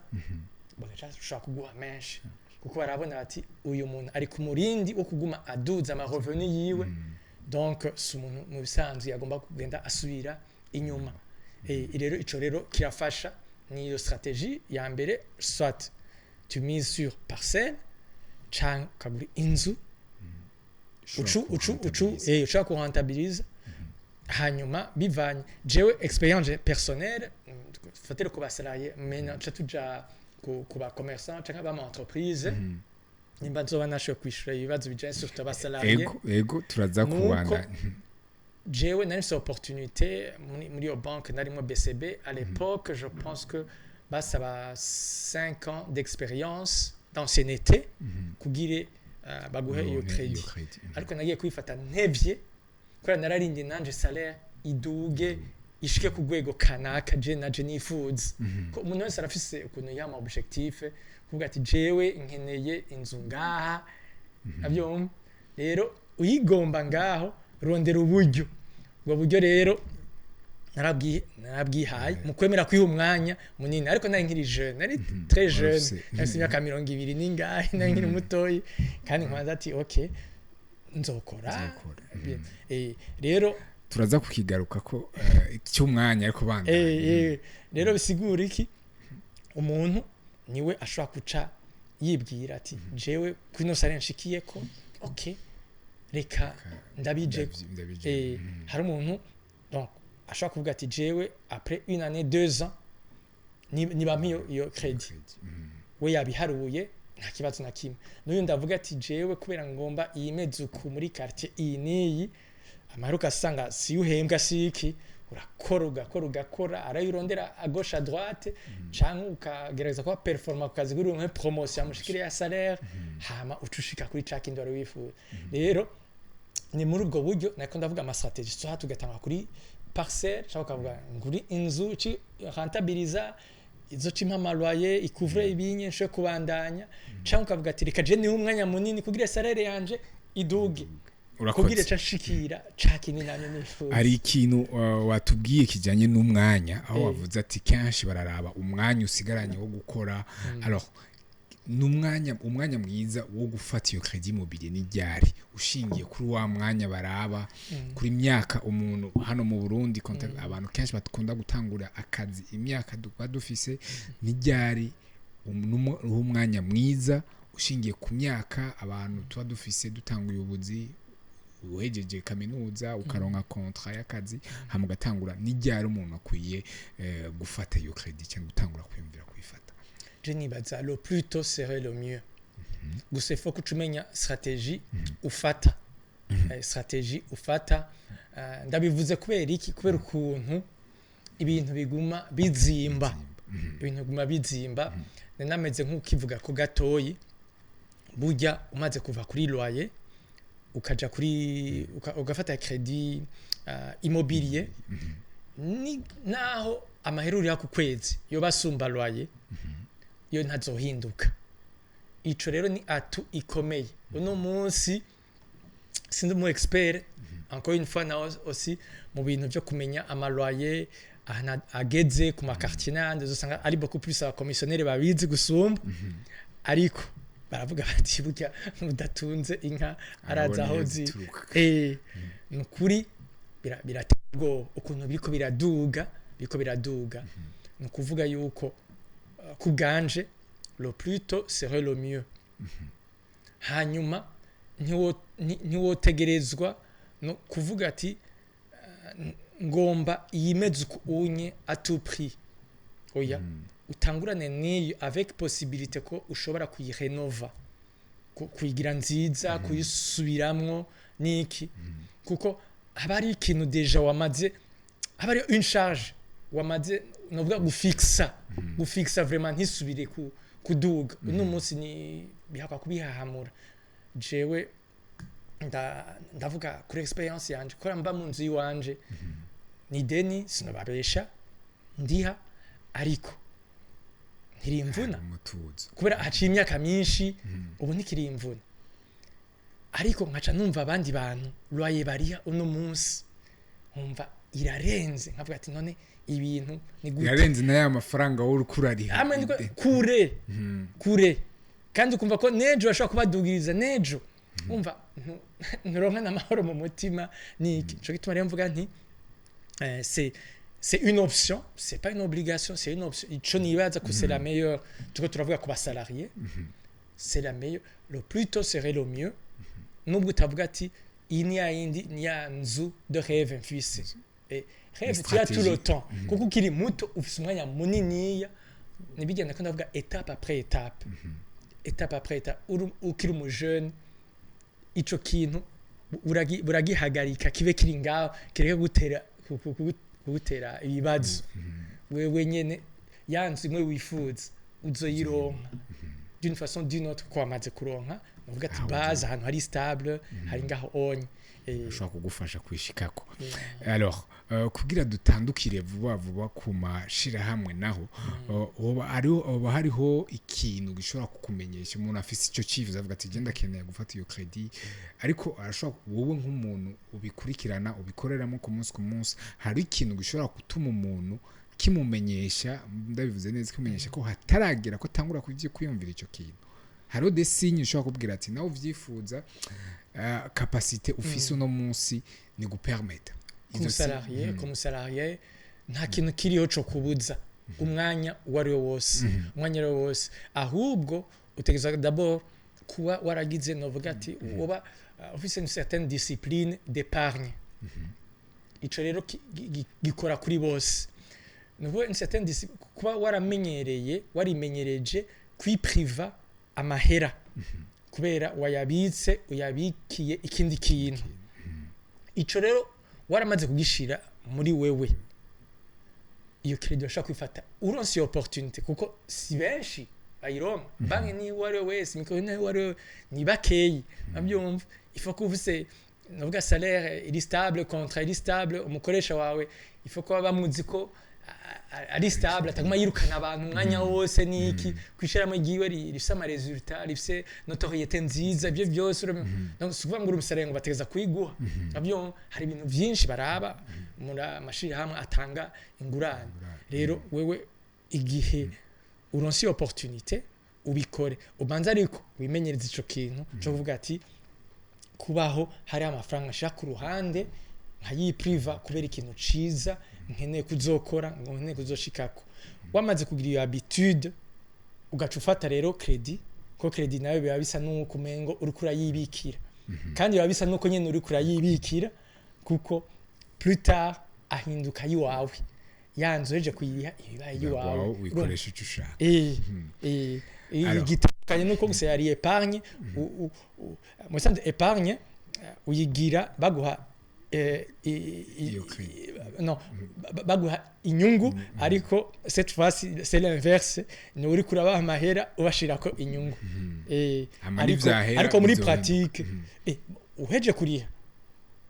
bagaca bashobora kuguha menshi kuko barabona bati uyu muntu ari ku murindi wo kuguma aduza ama revenu yiwe, donc si umuntu mu bisanzwe yagomba kugenda asubira inyuma. Rero ico rero kirafasha, niyo stratégie ya mbere: soit tu mises sur parcelle canke ukagura inzu ucu ushobora kurentabiliza. Hanyuma bivanye jewe expérience personnelle, fatire ku ba salarié, maintenant ca tuja ku ba commerçant canke aba entreprise, nimba nzoba nashoboye kwishura ibibazo bijanye surtout aba salarié. Ego, turaza Nuko kubanda. Jewe nari mfise opportunité muri iyo banque narimo, BCB, à l'époque je pense que basaba 5 ans d'expérience, d'ancienneté, kugira baguhe iyo Uronke crédit. Crédit. Ariko nagiye kwifata ntevye kubera nararindye nanje salaire iduge ishike ku rwego kanaka je naje nifuza, ko umuntu wese arafise ukuntu yama objectif, kuvuga ati jewe nkeneye inzu ngaha abyumva. Rero uyigomba ngaho, rondera uburyo. Ubwo buryo rero narabwihaye mu kwemera kwiha umwanya munini, ariko nari nkiri jeune, nari très jeune. Nari imyaka 20 n'ingahe, nari nkiri mutoyi, kandi nkabanza ati ok, nzokora. Nzokora. Rero Turaza kukigaruka ko cy'umwanya, ariko banda. Rero bisigura iki? Umuntu niwe ashobora guca yibwira ati jewe kuri salaire nshikiye ko ok, reka ndabije. Ndabije. Hari umuntu donc ashobora kuvuga ati jewe après une année, 2 ans, niba iyo crédit, we yabiharuye, nta kibazo na kimwe. N'uyu ndavuga ati jewe kubera ngomba iyi meze uku muri quartier iyi n'iyi, amahera ugasanga si uhembwa si iki, urakora, ugakora, ugakora, arayirondera à gauche, à droite, canke ukagerageza kuba performant ku kazi kuri promotion amushikire ya salaire, hama uca ushika kuri ca kindi wari wifuza. Rero ni muri ubwo buryo nako ndavuga ama stratégie: soit tugatanga kuri parcelle, cyangwa ukavuga nguri inzu ci rentabiliza. Izoca impa ama loyer ikuvure ibinye nshobore kubandanya, cyangwa ukavuga ati: "Reka je nihe umwanya munini kugira salaire yanje iduge, kugira Urakoze. ca nshikira ca kinini namye nifuza." Hari ikintu watubwiye kijyanye n'umwanya, aho wavuze ati kenshi bararaba umwanya usigaranye wo gukora. Alors, ni umwanya mwiza wo gufata iyo crédit immobilier ni ryari, ushingiye kuri wa mwanya baraba kuri myaka umuntu hano mu Burundi, abantu kenshi bakunda gutangura akazi imyaka duba dufise, ni ryari umwanya mwiza ushingiye ku myaka abantu tuba dufise dutanguye ubuzi, uhejeje kaminuza, ukaronka contrat y'akazi, hama ugatangura? Ni ryari umuntu akwiye gufata iyo crédit cyangwa gutangura kwiyumvira kuyifata? Je nibaza le plus tôt serait le mieux. Gusa il faut ko umenya stratégie ufata. Stratégie ufata, ndabivuze kubera iki? Kubera ukuntu ibintu biguma bizimba, ibintu biguma bizimba. Nameze nk'ukivuga ko gatoyi, burya umaze kuva kuri loyer ukaja kuri ugafata crédit immobilier, ni naho amahera uriha ku kwezi yoba asumba loyer, yo ntazohinduka. Ico rero ni atout ikomeye. Uno munsi sindi umu expert, encore une fois, naho aussi mu bintu byo kumenya ama loyer ahantu ageze ku ma quartier n'ayandi, uzosanga ari beaucoup plus abakomisiyoneri babizi gusumba. Ariko baravuga bati burya mudatunze inka araza aho Arabona iyo zituruka. Ni ukuri birateye ubwoba ukuntu biriko biraduga, biriko biraduga. Ni ukuvuga yuko ku bwanje le plus tôt serait le mieux. Hanyuma ntiwotegerezwa no kuvuga ati ngomba iyimeze uku unye à tout prix. Oya, utangurane n'iyo avec possibilité ko ushobora kuyirenova, kuyigira nziza, kuyisubiramwo niki, kuko haba hari ikintu déjà wamaze, haba hari une charge wamaze novuga gufixa vraiment ntisubire kuduga. Uno munsi ni bihakwa kubihahamura. Jewe ndavuga kuri expérience yanje, kora mba mu nzu iwanje, ni deni, sinobabesha, ndiha, ariko ntirimvuna. Umutuzo. Kubera haciye imyaka myinshi, ubu ntikirimvuna. Ariko nkaca numva abandi bantu loyer bariha uno munsi, nkumva irarenze, nkavuga ati: "None ibintu ni gute?" Irarenze na ya mafaranga wowe uriko urariha. Hamwe niko kure kure, kandi ukumva ko nejo bashobora kubadugiriza nejo, umva nturonka n'amahoro mu mutima. Niki nico gituma rero mvuga nti c'est une option, c'est pas une obligation, c'est une option. Ico nibaza ko c'est la meilleure, turiko turavuga ku ba salarié, c'est la meilleure, le plus tôt serait le mieux. Nubwo utavuga ati iyi ni ya yindi, ni ya nzu de rêve mfise. Rêve, tu as tout le Stratégie. temps, kuko ukiri muto, ufise umwanya muniniya. Nibigenda ko ndavuga étape après étape, étape après étape. Ukiri umujeune, ico kintu buragihagarika kibe kiri ngaho, kireke gutera kugutera ibibazo. Wewe nyene ya nzu imwe wifuza uzoyironka d'une façon d'une autre, ko wamaze kuronka uvuga ati Ah, base ahantu hari stable, hari ngaho onye. Ushobora kugufasha kwishikako. Alors, kugira dutandukire vuba vuba ku mashirahamwe naho, hoba hariho ikintu gishobora kukumenyesha umuntu afise ico cifuzo, avuga ati: "Genda, akeneye gufata iyo crédit," ariko arashobora, wowe nk'umuntu ubikurikirana, ubikoreramo ku munsi ku munsi, hari ikintu gishobora gutuma umuntu kimumenyesha, ndabivuze neza, kimumenyesha ko hataragera ko atangura kwiyumvira ico kintu? Hariho des signes ushobora kubwira ati nawe uvyifuza, capacité ufise uno munsi ni gupermeta Comme salarié, comme salarié nta kintu kiriho co kubuza umwanya uwo ari wo wose, umwanya uwo ari wo wose. Ahubwo utegerezwa d'abord kuba waragize, novuga ati uba ufise une certaine discipline d'épargne. Ico rero gikora kuri bose. Ni ukuvuga une certaine kuba waramenyereye, warimenyereje kwipriva amahera kubera wayabitse, uyabikiye ikindi kintu. Ico rero waramaze kugishira muri wewe, iyo crédit urashobora kwifata uronse iyo opportunité, kuko si benshi bayironka. Banki ni uwo ari we wese, micro ni uwo ari we, ni bakeyi babyumva. Il faut ko ufise, navuga, salaire iri stable, contrat iri stable, umukoresha wawe il faut ko bamuzi ko ari stable, ataguma yirukana abantu umwanya wose niki, kwishiramo igiwe rifise ama résultats, rifise notoriété nziza, ibyo byose. Donc si ukuvuga ngo uri umu salarié ngo bategeza kuyiguha navyo. Hari ibintu byinshi baraba muri amashirahamwe atanga ingurane. Rero wewe igihe uronse iyo opportunité, ubikore, ubanze ariko wimenyereze ico kintu cyo kuvuga ati kubaho hari amafaranga nshira ku ruhande nkayipriva kubera ikintu ciza nkeneye kuzokora, ngo nkeneye kuzoshikako. Wamaze kugira iyo habitude, ugaca ufata rero crédit, ko crédit nayo biba bisa n'uko umengo uriko urayibikira, kandi biba bisa n'uko nyene uriko urayibikira, kuko plus tard ahinduka ayiwawe. Ya nzu uhejeje kuyiriha iba iyiwawe. Wawe wikoresha icyo ushaka. Alors. Igitandukanye nuko gusa yari épargne. Mu bisanzwe épargne uyigira baguha Iyo crédit. Non, baguha inyungu, ariko cette fois c'est l'inverse, ni uri kurabaha amahera ubashirako inyungu. Hama ariko, nivyahera ariko muri bizohinduka. pratique, uheje kuriha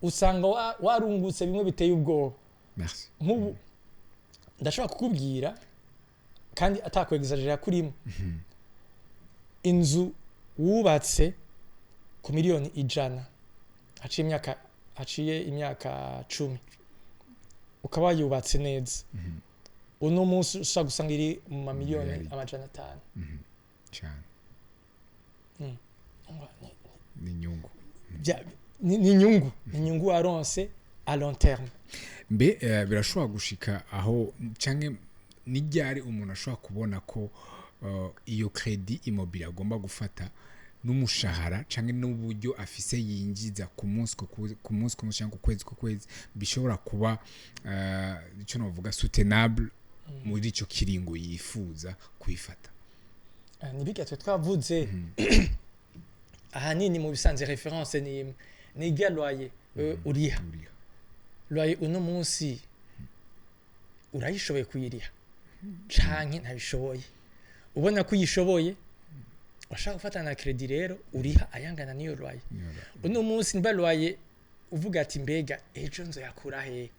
usanga warungutse bimwe biteye ubwoba. Merci. Nk'ubu ndashobora kukubwira kandi atakwegizajera kurimo, inzu wubatse ku miliyoni 100, haciye imyaka 10 ukaba wayubatse neza, uno munsi ushobora gusanga iri mu mamiliyoni Miliyari. 500. Cyane, ni inyungu. Ni inyungu waronse à long terme. Mbe birashobora gushika aho canke n'iryari umuntu ashobora kubona ko iyo crédit immobilier agomba gufata n'umushahara canke n'uburyo afise yinjiza ku munsi ku munsi canke ku kwezi ku kwezi bishobora kuba ico novuga soutenable muri ico kiringo yifuza kuyifata? Ni twe twavuze ahanini, mu bisanzwe référence ni imwe, ni irya loyer uriha. Uriha. Loyer uno munsi urayishoboye kuyiriha canke ntabishoboye? Ubona ko uyishoboye, washaka gufata na crédit, rero uriha ayangana n'iyo loyer. Uno munsi niba loyer uvuga ati mbega ejo nzoyakura hehe,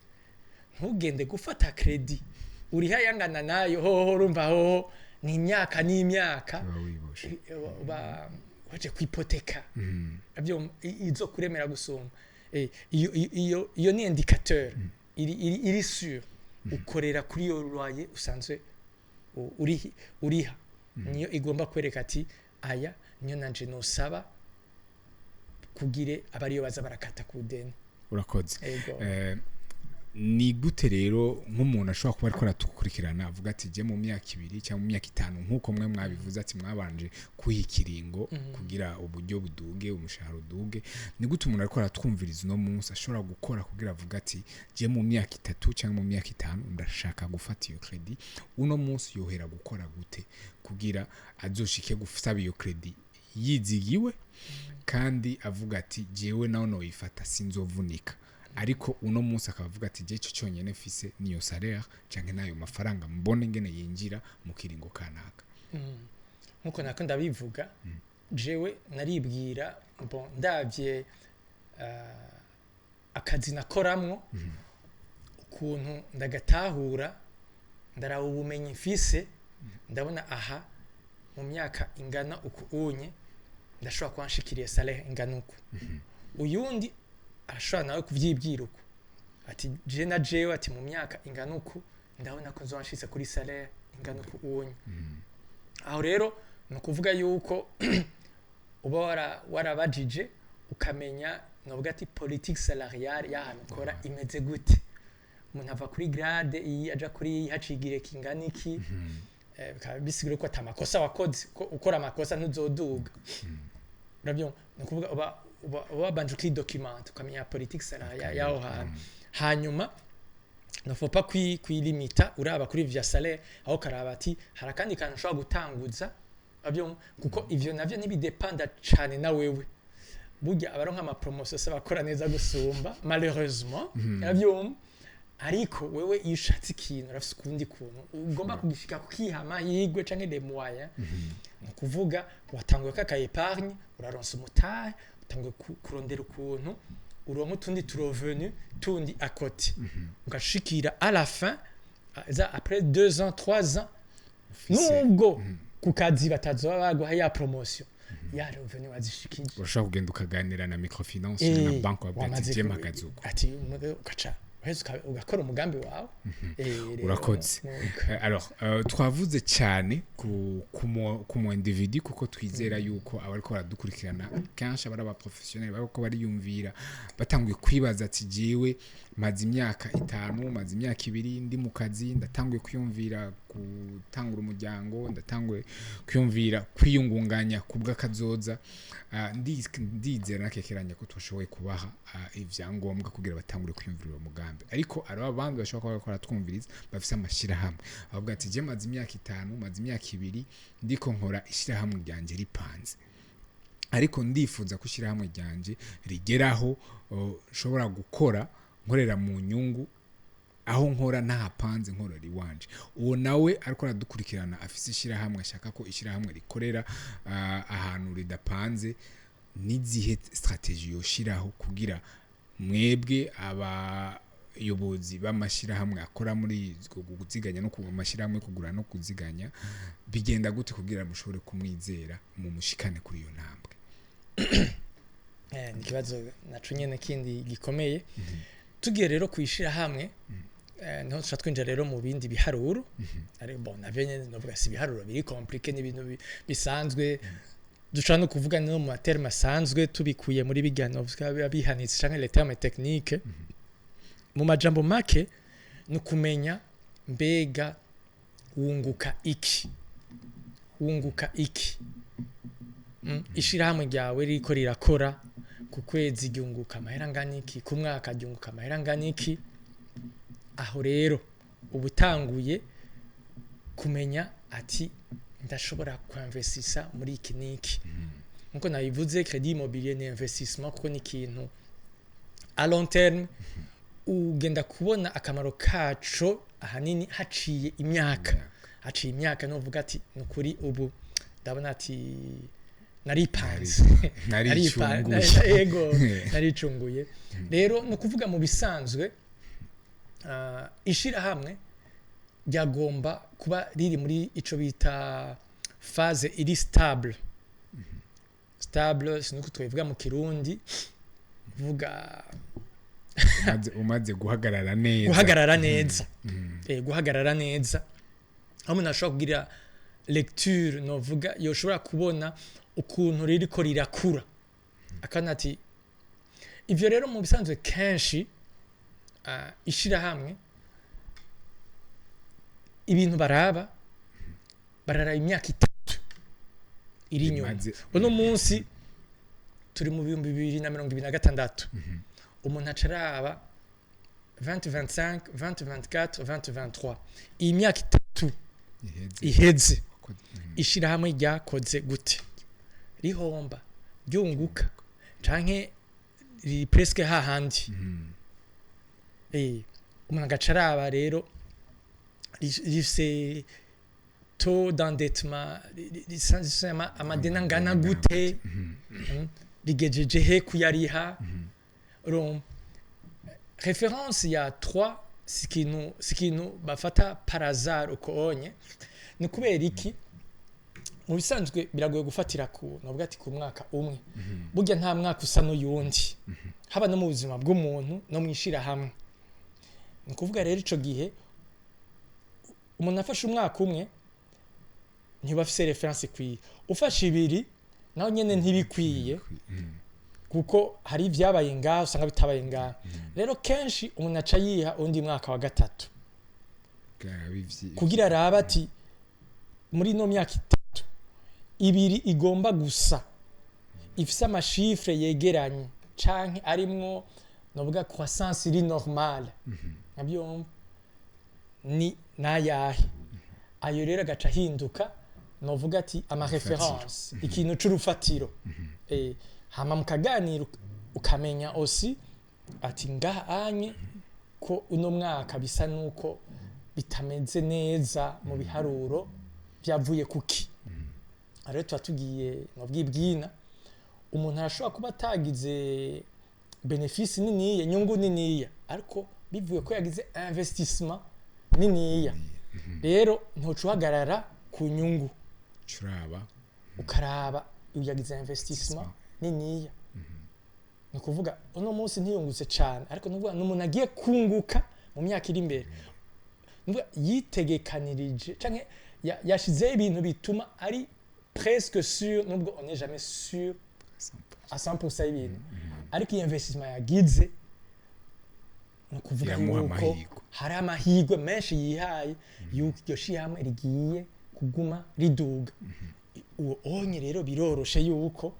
ntugende gufata crédit uriha ayangana nayo. Hoho urumva hoho ni imyaka n'imyaka. Uba wiboshe. Uba waje kwipoteka navyo izo kuremera gusumba. Iyo ni indicateur iri sûr. Ukorera kuri iyo loyer usanzwe uriha, niyo igomba kwereka ati aya niyo nanje nosaba kugire abariyo baza barakata ku deni. Urakoze. Ego. Ni gute rero nk'umuntu ashobora kuba ariko aratukurikirana avuga ati je mu myaka 2 cyangwa mu myaka 5, nk'uko mwe mwabivuze ati mwabanje kwiha ikiringo kugira uburyo buduge, umushahara uduge, ni gute umuntu ariko aratwumviriza uno munsi ashobora gukora kugira avuga ati je mu myaka 3 cyangwa mu myaka 5 ndashaka gufata iyo crédit? Uno munsi yohera gukora gute kugira azoshike gusaba iyo crédit yizigiwe kandi avuga ati jewe nawe noyifata sinzovunika? Ariko uno munsi akaba avuga ati je ico cyonyene mfise niyo salaire canke nayo mafaranga mbone ngene yinjira mu kiringo kanaka? Nkuko nako ndabivuga, jewe naribwira, bon, ndavye akazi nakoramwo ukuntu ndagatahura, ndaraba ubumenyi mfise, ndabona aha mu myaka ingana uku unye ndashobora kuba nshikiriye salaire ingana uku. Uyundi arashobora nawe kuvyibwira uku ati je na jewe ati mu myaka ingana uku ndabona ko nzoba nshitse kuri salaire ingana uku unye. Aho rero ni ukuvuga yuko uba warabajije ukamenya, novuga ati politique salariale y'ahantu ukora imeze gute, umuntu ava kuri grade iyi aja kuri iyi haciye igihe kingana iki. Bikaba bisigura ko ata makosa wakoze, ko ukora amakosa ntuzoduga. Urabyumva? Ni ukuvuga uba wabanje ukidocumenta, ukamenya politique salariale y'aho hantu. Hanyuma ne faut pas kwilimita uraba kuri vya salaire, aho karaba ati hari akandi kantu ushobora gutanguza. Urabyumva? Kuko ivyo navyo ntibidepanda cane na wewe. Burya abaronka ama promotion se bakora neza gusumba, malheureusement. Urabyumva? Ariko wewe iyo ushatse ikintu urafise ukundi kuntu ugomba kugishika, kukiha amahirwe canke les moyens. Ni ukuvuga watanguye kaka épargne, uraronsa umutahe, utanguye kurondera ukuntu uronka utundi tu revenu tundi à côté, ugashikira à la fin. Za après 2 ans, 3 ans, Ufise- nubwo ku kazi batazoba baguha ya promotion, ya revenu wazishikije. Urashobora kugenda ukaganira na microfinance na banki, wabwira ati Wamaze je mpagaze uko. Ati ugaca uheza ugakora umugambi wawe. Rero, Urakoze. nuko. Alors, twavuze cyane ku mu individu, kuko twizera yuko abariko baradukurikirana kenshi abari aba professionnel, bariko bariyumvira, batanguye kwibaza ati jewe maze imyaka 5, maze imyaka 2 ndi mu kazi, ndatanguye kwiyumvira gutangura umuryango, ndatanguye kwiyumvira kwiyungunganya ku bw'akazoza. Ndizera nakekeranya ko twashoboye kubaha ivyangombwa kugira batangure kwiyumvira uwo mugambi. Ariko hariho abandi bashobora kuba bariko baratwumviriza bafise amashirahamwe, bavuga ati je maze imyaka 5, maze imyaka 2 ndiko nkora, ishirahamwe ryanjye ripanze, ariko ndifuza ko ishyirahamwe ryanje rigeraho nshobora gukora nkorera mu nyungu, aho nkora ntahapanze, nkorera iwanje. Uwo nawe ariko aradukurikirana afise ishyirahamwe, ashaka ko ishyirahamwe rikorera ahantu ridapanze, n'izihe stratégie yoshiraho kugira mwebwe abayobozi b'amashyirahamwe akora muri kuziganya no ku mashyirahamwe kugura no kuziganya, bigenda gute kugira mushobore kumwizera mu mushikane kuri iyo ntambwe? Ni ikibazo naco nyene kindi gikomeye. Tugiye rero kwishira hamwe, niho tuca twinjira rero mu bindi biharuro. Ariko bon, navyo nyene novuga si ibiharuro biri compliqué, n'ibintu bisanzwe dushobora no kuvuga no mu materme asanzwe, tubikuye muri bijya novuga biba bihanitse canke les termes techniques. Mu majambo make, ni ukumenya mbega wunguka iki, wunguka iki. Ishirahamwe ryawe ririko rirakora, ku kwezi ryunguka amahera angana iki, ku mwaka ryunguka amahera angana iki? Aho rero uba utanguye kumenya ati ndashobora kuinvestisa muri iki n'iki. Nkuko nabivuze, crédit immobilier ni investissement, kuko ni ikintu à long terme, ugenda kubona akamaro kaco ahanini haciye imyaka, haciye imyaka nuvuga ati nukuri ubu ndabona ati naripanze. Naricunguye. Yego, naricunguye. Rero ni ukuvuga mu bisanzwe, ishirahamwe ryagomba kuba riri muri ico bita phase iri stable. Stable, sinuko twabivuga mu Kirundi, vuga. Umaze guhagarara neza. Guhagarara neza, guhagarara neza aho umuntu ashobora kugira lecture, novuga yoshobora kubona ukuntu ririko rirakura, akana ati ivyo rero mu bisanzwe kenshi, ishirahamwe ibintu baraba, bararaba imyaka 3 iri inyuma. Uno munsi turi mu 2026, umuntu aca araba 2025, 2024, 2023, iyi myaka 3 iheze. Iheze. Ishirahamwe ryakoze gute? Rihomba, ryunguka, canke riri presque hahandi? Umuntu agaca araba rero rifise taux d'endettement, rifise amadeni angana gute? Rigejeje he kuyariha? Urumva, référence ya 3 si ikintu bafata par hasard uko onye. Ni kubera iki? Mu bisanzwe biragoye gufatira ku, navuga ati ku mwaka umwe. Burya nta mwaka usa n'uyundi, haba no mu buzima bw'umuntu no mu ishirahamwe. Ni ukuvuga rero ico gihe umuntu afashe umwaka umwe ntiba afise référence ikwiye, ufashe ibiri naho nyene ntibikwiye, kuko hari ibyabaye ngaho usanga bitabaye ngaho. Rero kenshi umuntu aca yiha undi mwaka wa gatatu kugira arabe ati muri ino myaka 3, ibiri igomba gusa ifise amachiffres yegeranye canke arimwo novuga croissance iri normale, nkabyumva ni nayahe? Ayo rero agaca ahinduka novuga ati ama référence, ikintu c'urufatiro. Hama mukaganira, ukamenya aussi ati ngaha anye ko uno mwaka bisa nuko bitameze neza mu biharuro, byavuye kuki? Aha rero tuba tugiye mu bwibwina. Umuntu arashobora kuba atagize bénéfice niniya, inyungu niniya, ariko bivuye ko yagize investissement. niniya. Rero ntuca uhagarara ku nyungu. Curaba. Ukaraba uyagize investissement niniya. Ni ukuvuga uno munsi ntiyungutse cyane, ariko ni ukuvuga ni umuntu agiye kunguka mu myaka iri imbere. Ni ukuvuga yitegekanirije canke yashizeho ibintu bituma ari presque sûr, nubwo on n'est jamais sûr à 100% y'ibintu, ariko iyo investissement yagize, ni ukuvuga Iramuha yuko amahirwe. hari amahirwe menshi yihaye yuko iryo shirahamwe rigiye kuguma riduga. Uwo onye rero biroroshe yuko,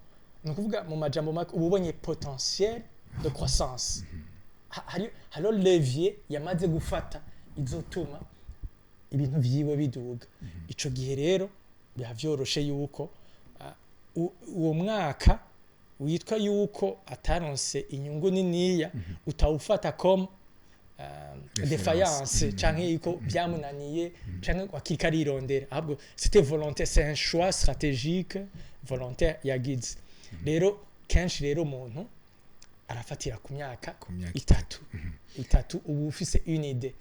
ni ukuvuga mu majambo make, uba ubonye potentiel de croissance. Hariho levier yamaze gufata izotuma ibintu vyiwe biduga. Ico gihe rero biba vyoroshe yuko uwo mwaka witwa yuko ataronse inyungu niniya utawufata comme référence. Défaillance canke yuko byamunaniye canke akika arirondera, ahubwo c'était volontaire, c'est un choix stratégique volontaire yagize. Rero kenshi rero umuntu arafatira ku myaka Ku myaka 3 uba ufise une idée.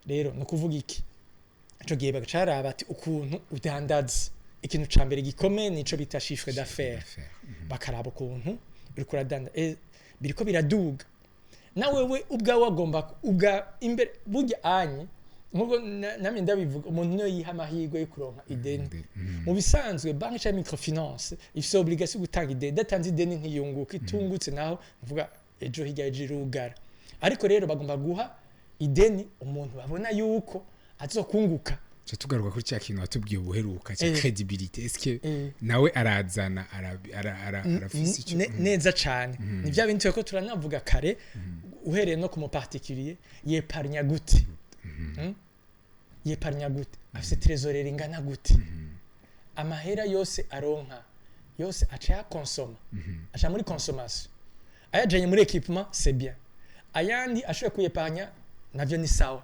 Rero ni ukuvuga iki? Ico gihe bagaca baraba ati ukuntu udandaza. Ikintu ca mbere gikomeye nico bita chiffre d'affaires. D'affaires. Bakaraba ukuntu uriko uradanda, biriko biraduga. Na wewe ubwawe wagomba ubwa imbere burya anye nkuko namye ndabivuga, umuntu niyo yiha amahirwe yo kuronka ideni. Mu bisanzwe banki cyangwa microfinance ifise obligation yo gutanga ideni. Idatanze ideni ntiyunguka. Itungutse naho mvuga ejo hirya ejo irugara. Ariko rero bagomba guha ideni umuntu babona yuko azokunguka. Tuca tugaruka kuri cya kintu watubwiye ubuheruka cya crédibilité. Est-ce que nawe arazana arafise icyo? Neza cane. Ni bya bintu turiko turanavuga kare, uhereye no ku mu particulier: yeparnya gute? Yeparnya gute? Afise trésorerie ingana gute? Amahera yose aronka yose aca yakonsoma, aca muri consommation? Ayajanye muri équipement, c'est bien. Ayandi ashoboye kuyeparnya, navyo ni sawa.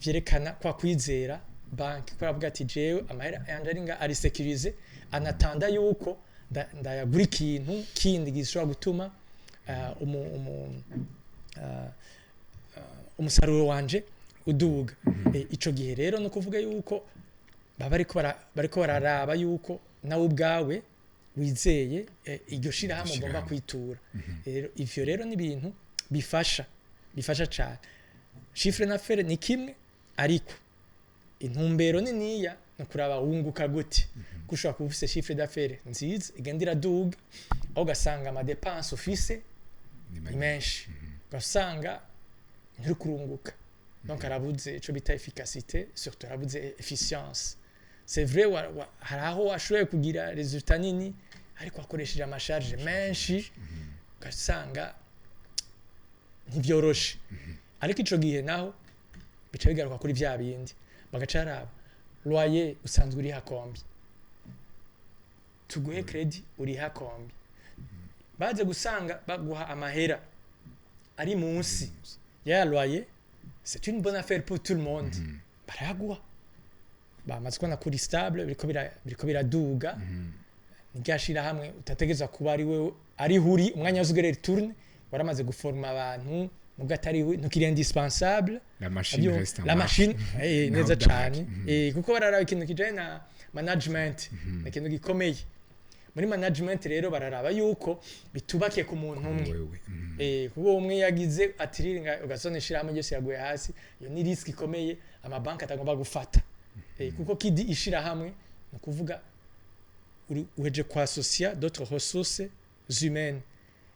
Vyerekana kwa kwizera banki, ko aravuga ati jewe amahera yanje ari nga ari sécurisé, anatanda yuko ndayagura ikintu kindi gishobora gutuma umusaruro wanje uduga. Ico gihe rero no kuvuga yuko baba bariko bararaba yuko nawe ubwawe wizeye iryo shirahamwe ugomba Shirahamwe. kwitura. Rero ivyo rero ni ibintu bifasha cane. Chiffre d'affaires ni kimwe, ariko intumbero niniya ni ukuraba wunguka gute, kuko ushobora kuba ufise chiffre d'affaires nziza igenda iraduga, aho ugasanga ama dépenses ufise Ni ni manini. menshi, ugasanga nturi kurunguka. Donc arabuze ico bita efficacité, surtout arabuze efficience. C'est vrai, hari aho washoboye kugira résultat nini, ariko wakoresheje ama charges menshi, ugasanga ntibyoroshe. Ariko ico gihe naho bica bigaruka kuri vya bindi, bagaca baraba loyer usanzwe uriha combien, tuguhe crédit uriha combien. Baze gusanga baguha amahera ari munsi ya loyer, c'est une bonne affaire pour tout le monde, barayaguha. Bamaze kubona kuri stable, biriko biraduga, ni rya shirahamwe utategerezwa kuba ari wewe ariho uri umwanya wose ugerera tourne, waramaze guforma abantu, nubwo atari we ntukiri indispensable. La machine reste en la marche. machine Naho neza udahari. cane. Kuko bararaba ikintu kijanye na management, ni ikintu gikomeye muri management. Rero bararaba yuko bitubakiye ku muntu umwe. Wewe. Kuko umwe yagize atiriringa, ugasona ishirahamwe ryose yaguye hasi. Iyo ni risque ikomeye amabanki atagomba gufata. Kuko kidi ishirahamwe ni ukuvuga uheje kwasocia d'autres ressources humaines,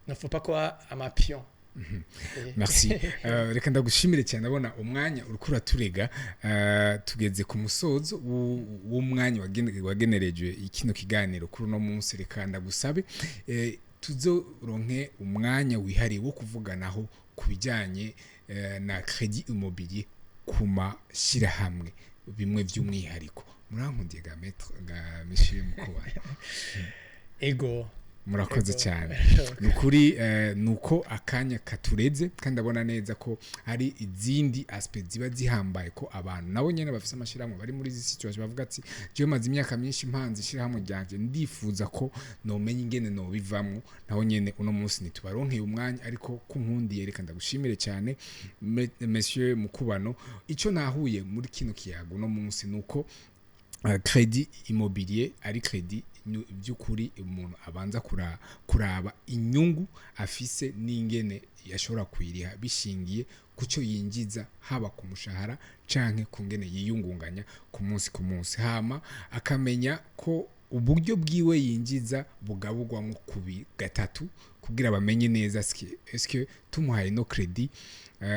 ne faut pas quoi ama pions. Merci. Reka ndagushimire cyane. Ndabona umwanya uriko uraturega. Tugeze ku musozo w'umwanya wagenerejwe kino kiganiro kuri uno munsi. Reka ndagusabe tuzoronke umwanya wihariye wo kuvuganaho ku bijyanye na crédit immobilier ku mashyirahamwe, bimwe by'umwihariko. Murankundiye ga maître, ga monsieur Mukubano? Ego. Murakoze Ego. cyane. Birashoboka. Ni ukuri, ni uko akanya katureze, kandi ndabona neza ko hari izindi aspect ziba zihambaye, ko abantu nabo nyene bafise amashyirahamwe bari muri izi situation bavuga ati: "Jewe maze imyaka myinshi mpanze ishyirahamwe ryanje, ndifuza ko nomenya ingene nobivamwo." Naho nyene uno munsi ntitubaronkeye umwanya, ariko ku nkundiye reka ndagushimire cyane, Monsieur Mukubano. Ico nahuye muri kino kiyago uno munsi nuko crédit immobilier ari crédit by'ukuri umuntu abanza kuraba inyungu afise n'ingene yashobora kuyiriha bishingiye ku cyo yinjiza, haba ku mushahara canke ku ngene yiyungunganya ku munsi ku munsi, hama akamenya ko uburyo bwiwe yinjiza bugaburwamo kubi gatatu, kugira bamenye neza eske tumuhaye no crédit,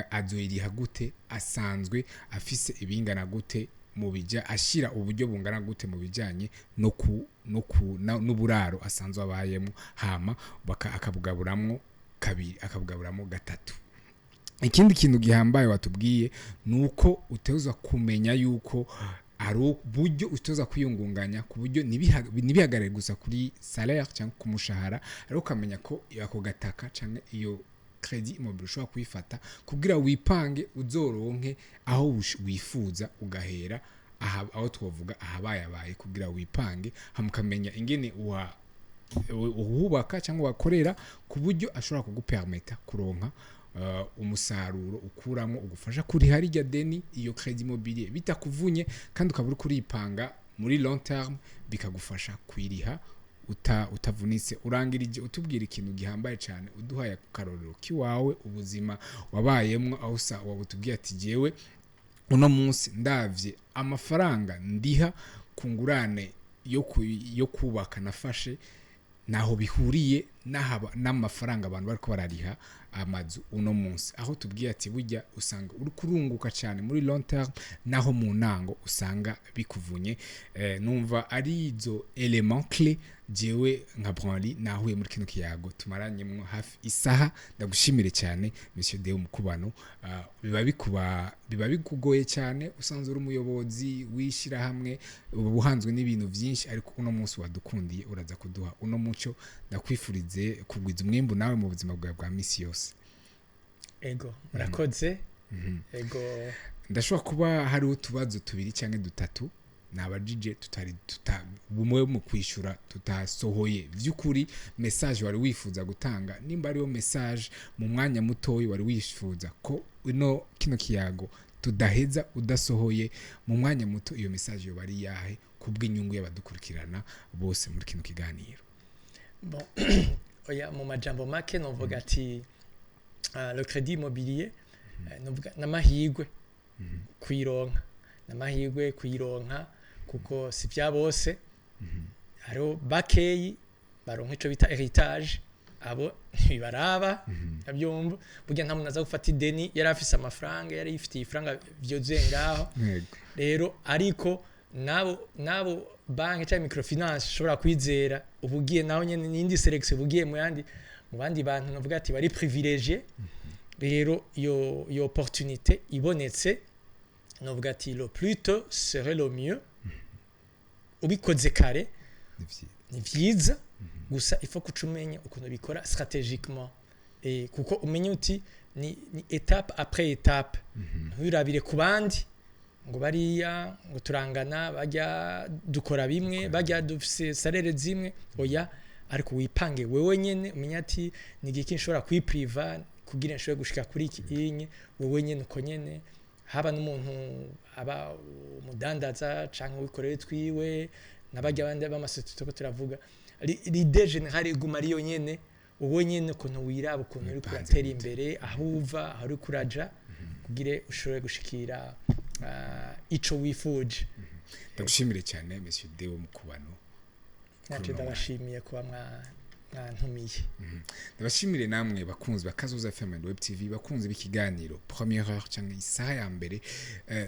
azoyiriha gute, asanzwe afise ibingana gute mu bija ashira uburyo bungana gute mu bijanye no ku no ku n'uburaro asanzwe abayemo, hama akabugaburamwo kabiri, akabugaburamo gatatu. Ikindi kintu gihambaye watubwiye ni uko uteza kumenya yuko ari uburyo utoza kwiyungunganya ku buryo ntibihagarare gusa kuri salaire cyangwa ku mushahara, ariko ukamenya ko ako gataka cyangwa iyo crédit immobilier ushobora kuyifata kugira wipange uzoronke aho wifuza, ugahera aha, aho twavuga ahabayabaye, kugira wipange, hama ukamenya ingene uhubaka cyangwa wakorera ku buryo ashobora kugupermeta kuronka umusaruro ukuramo ugufasha kuriha rirya deni, iyo crédit immobilier, bitakuvunye, kandi ukaba uri kuripanga muri long terme, bikagufasha kwiriha utavunitse. Urangirije utubwira ikintu gihambaye cyane, uduhaye akarorero k'iwawe, ubuzima wabayemwo, aho usa wabutubwiye ati: "Jewe uno munsi ndavye amafaranga ndiha ku ngurane yo kubaka nafashe, naho bihuriye n'amafaranga abantu bariko barariha amazu uno munsi." Aho tubwiye ati burya usanga uri kurunguka cyane muri long terme, naho mu ntango usanga bikuvunye. Numva ari izo élément clé jewe nka Branly nahuye muri kino kiyago tumaranyemwo hafi isaha. Ndagushimire cyane, Monsieur Deo Mukubano. Biba bikugoye cyane, usanzwe uri umuyobozi w'ishyirahamwe, uba uhanzwe n'ibintu byinshi, ariko uno munsi wadukundiye uraza kuduha uno muco. Ndakwifurize kugwiza umwimbu nawe mu buzima bwawe bwa misi yose. Ego, murakoze, ego. Ndashobora kuba hariho utubazo tubiri cyangwa dutatu nabajije tutari tuta bumwe mu kwishyura tutasohoye by'ukuri message wari wifuza gutanga. Nimba ariyo message mu mwanya mutoyi wari wifuza ko ino kino kiyago tudaheza udasohoye mu mwanya muto, iyo message yoba ari yahe kubw'inyungu y'abadukurikirana bose muri kino kiganiro? Bon, oya, mu majambo make novuga ati le crédit immobilier, novuga n'amahirwe kuyironka, n'amahirwe kuyironka, kuko si bya bose. Hariho bakeyi baronka ico bita héritage, abo ntibibaraba, abyumva. Burya nta muntu aza gufata ideni yari afise amafaranga, yari yifitiye ifaranga vyuzuye ngaho. Rero ariko nabo banki cyangwa microfinance ushobora kwizera, uba ugiye naho nyene n'indi sélection, uba ugiye mu bandi bantu navuga ati bari privilégié. Rero iyo opportunité ibonetse, novuga ati le plus tôt serait le mieux. Ubikoze kare Ni vyiza. Ni vyiza, gusa il faut ko uca umenya ukuntu bikora stratégiquement, kuko umenye uti ni étape après étape. Nturabire ku bandi ngo bariya ngo turangana, bajya dukora bimwe, bajya dufise salaire zimwe. Oya, ariko wipange wewe nyene, umenye ati ni igiki nshobora kwipriva kugira nshobore gushika kuri iki inye. Wewe nyene uko nyene, haba n'umuntu aba umudandaza canke wikorera twiwe n'abajya abandi b'amasosiyete ko turavuga, l'idée générale iguma ariyo nyene. Wowe nyene ukuntu wiraba, ukuntu uriko Wipanze uratera gute. imbere, aho uva, aho uriko uraja, kugira ushobore gushikira ico wifuje. Ndagushimire cyane, Monsieur Deo Mukubano. Nacu Kuri uno ndabashimiye kuba mwantumiye. Ndabashimire namwe bakunzi ba Kazoza FM and Web TV, bakunzi b'ikiganiro Première Heure cyangwa isaha ya mbere.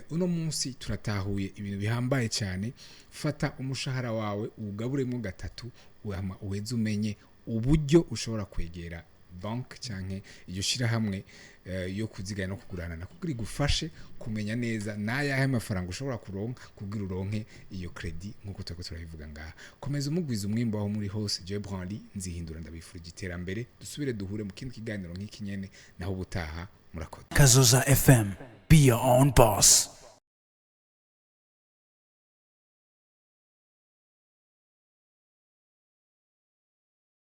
Uno munsi turatahuye ibintu bihambaye cyane. Fata umushahara wawe uwugaburemo gatatu, hama uheze umenye uburyo ushobora kwegera. bank canke iyo shirahamwe yo kuziganya no kugurana kugira igufashe kumenya neza n'ayahe mafaranga ushobora kuronka kugira uronke iyo credit nk'uko turiko turabivuga ngaha. Komeza umugwiza umwimbo aho muri hose. Je Branly nzihindura, ndabifurije iterambere. Dusubire duhure mu kindi kiganiro nk'iki nyene, naho ubutaha. Murakoze. Kazoza FM. Be your own boss.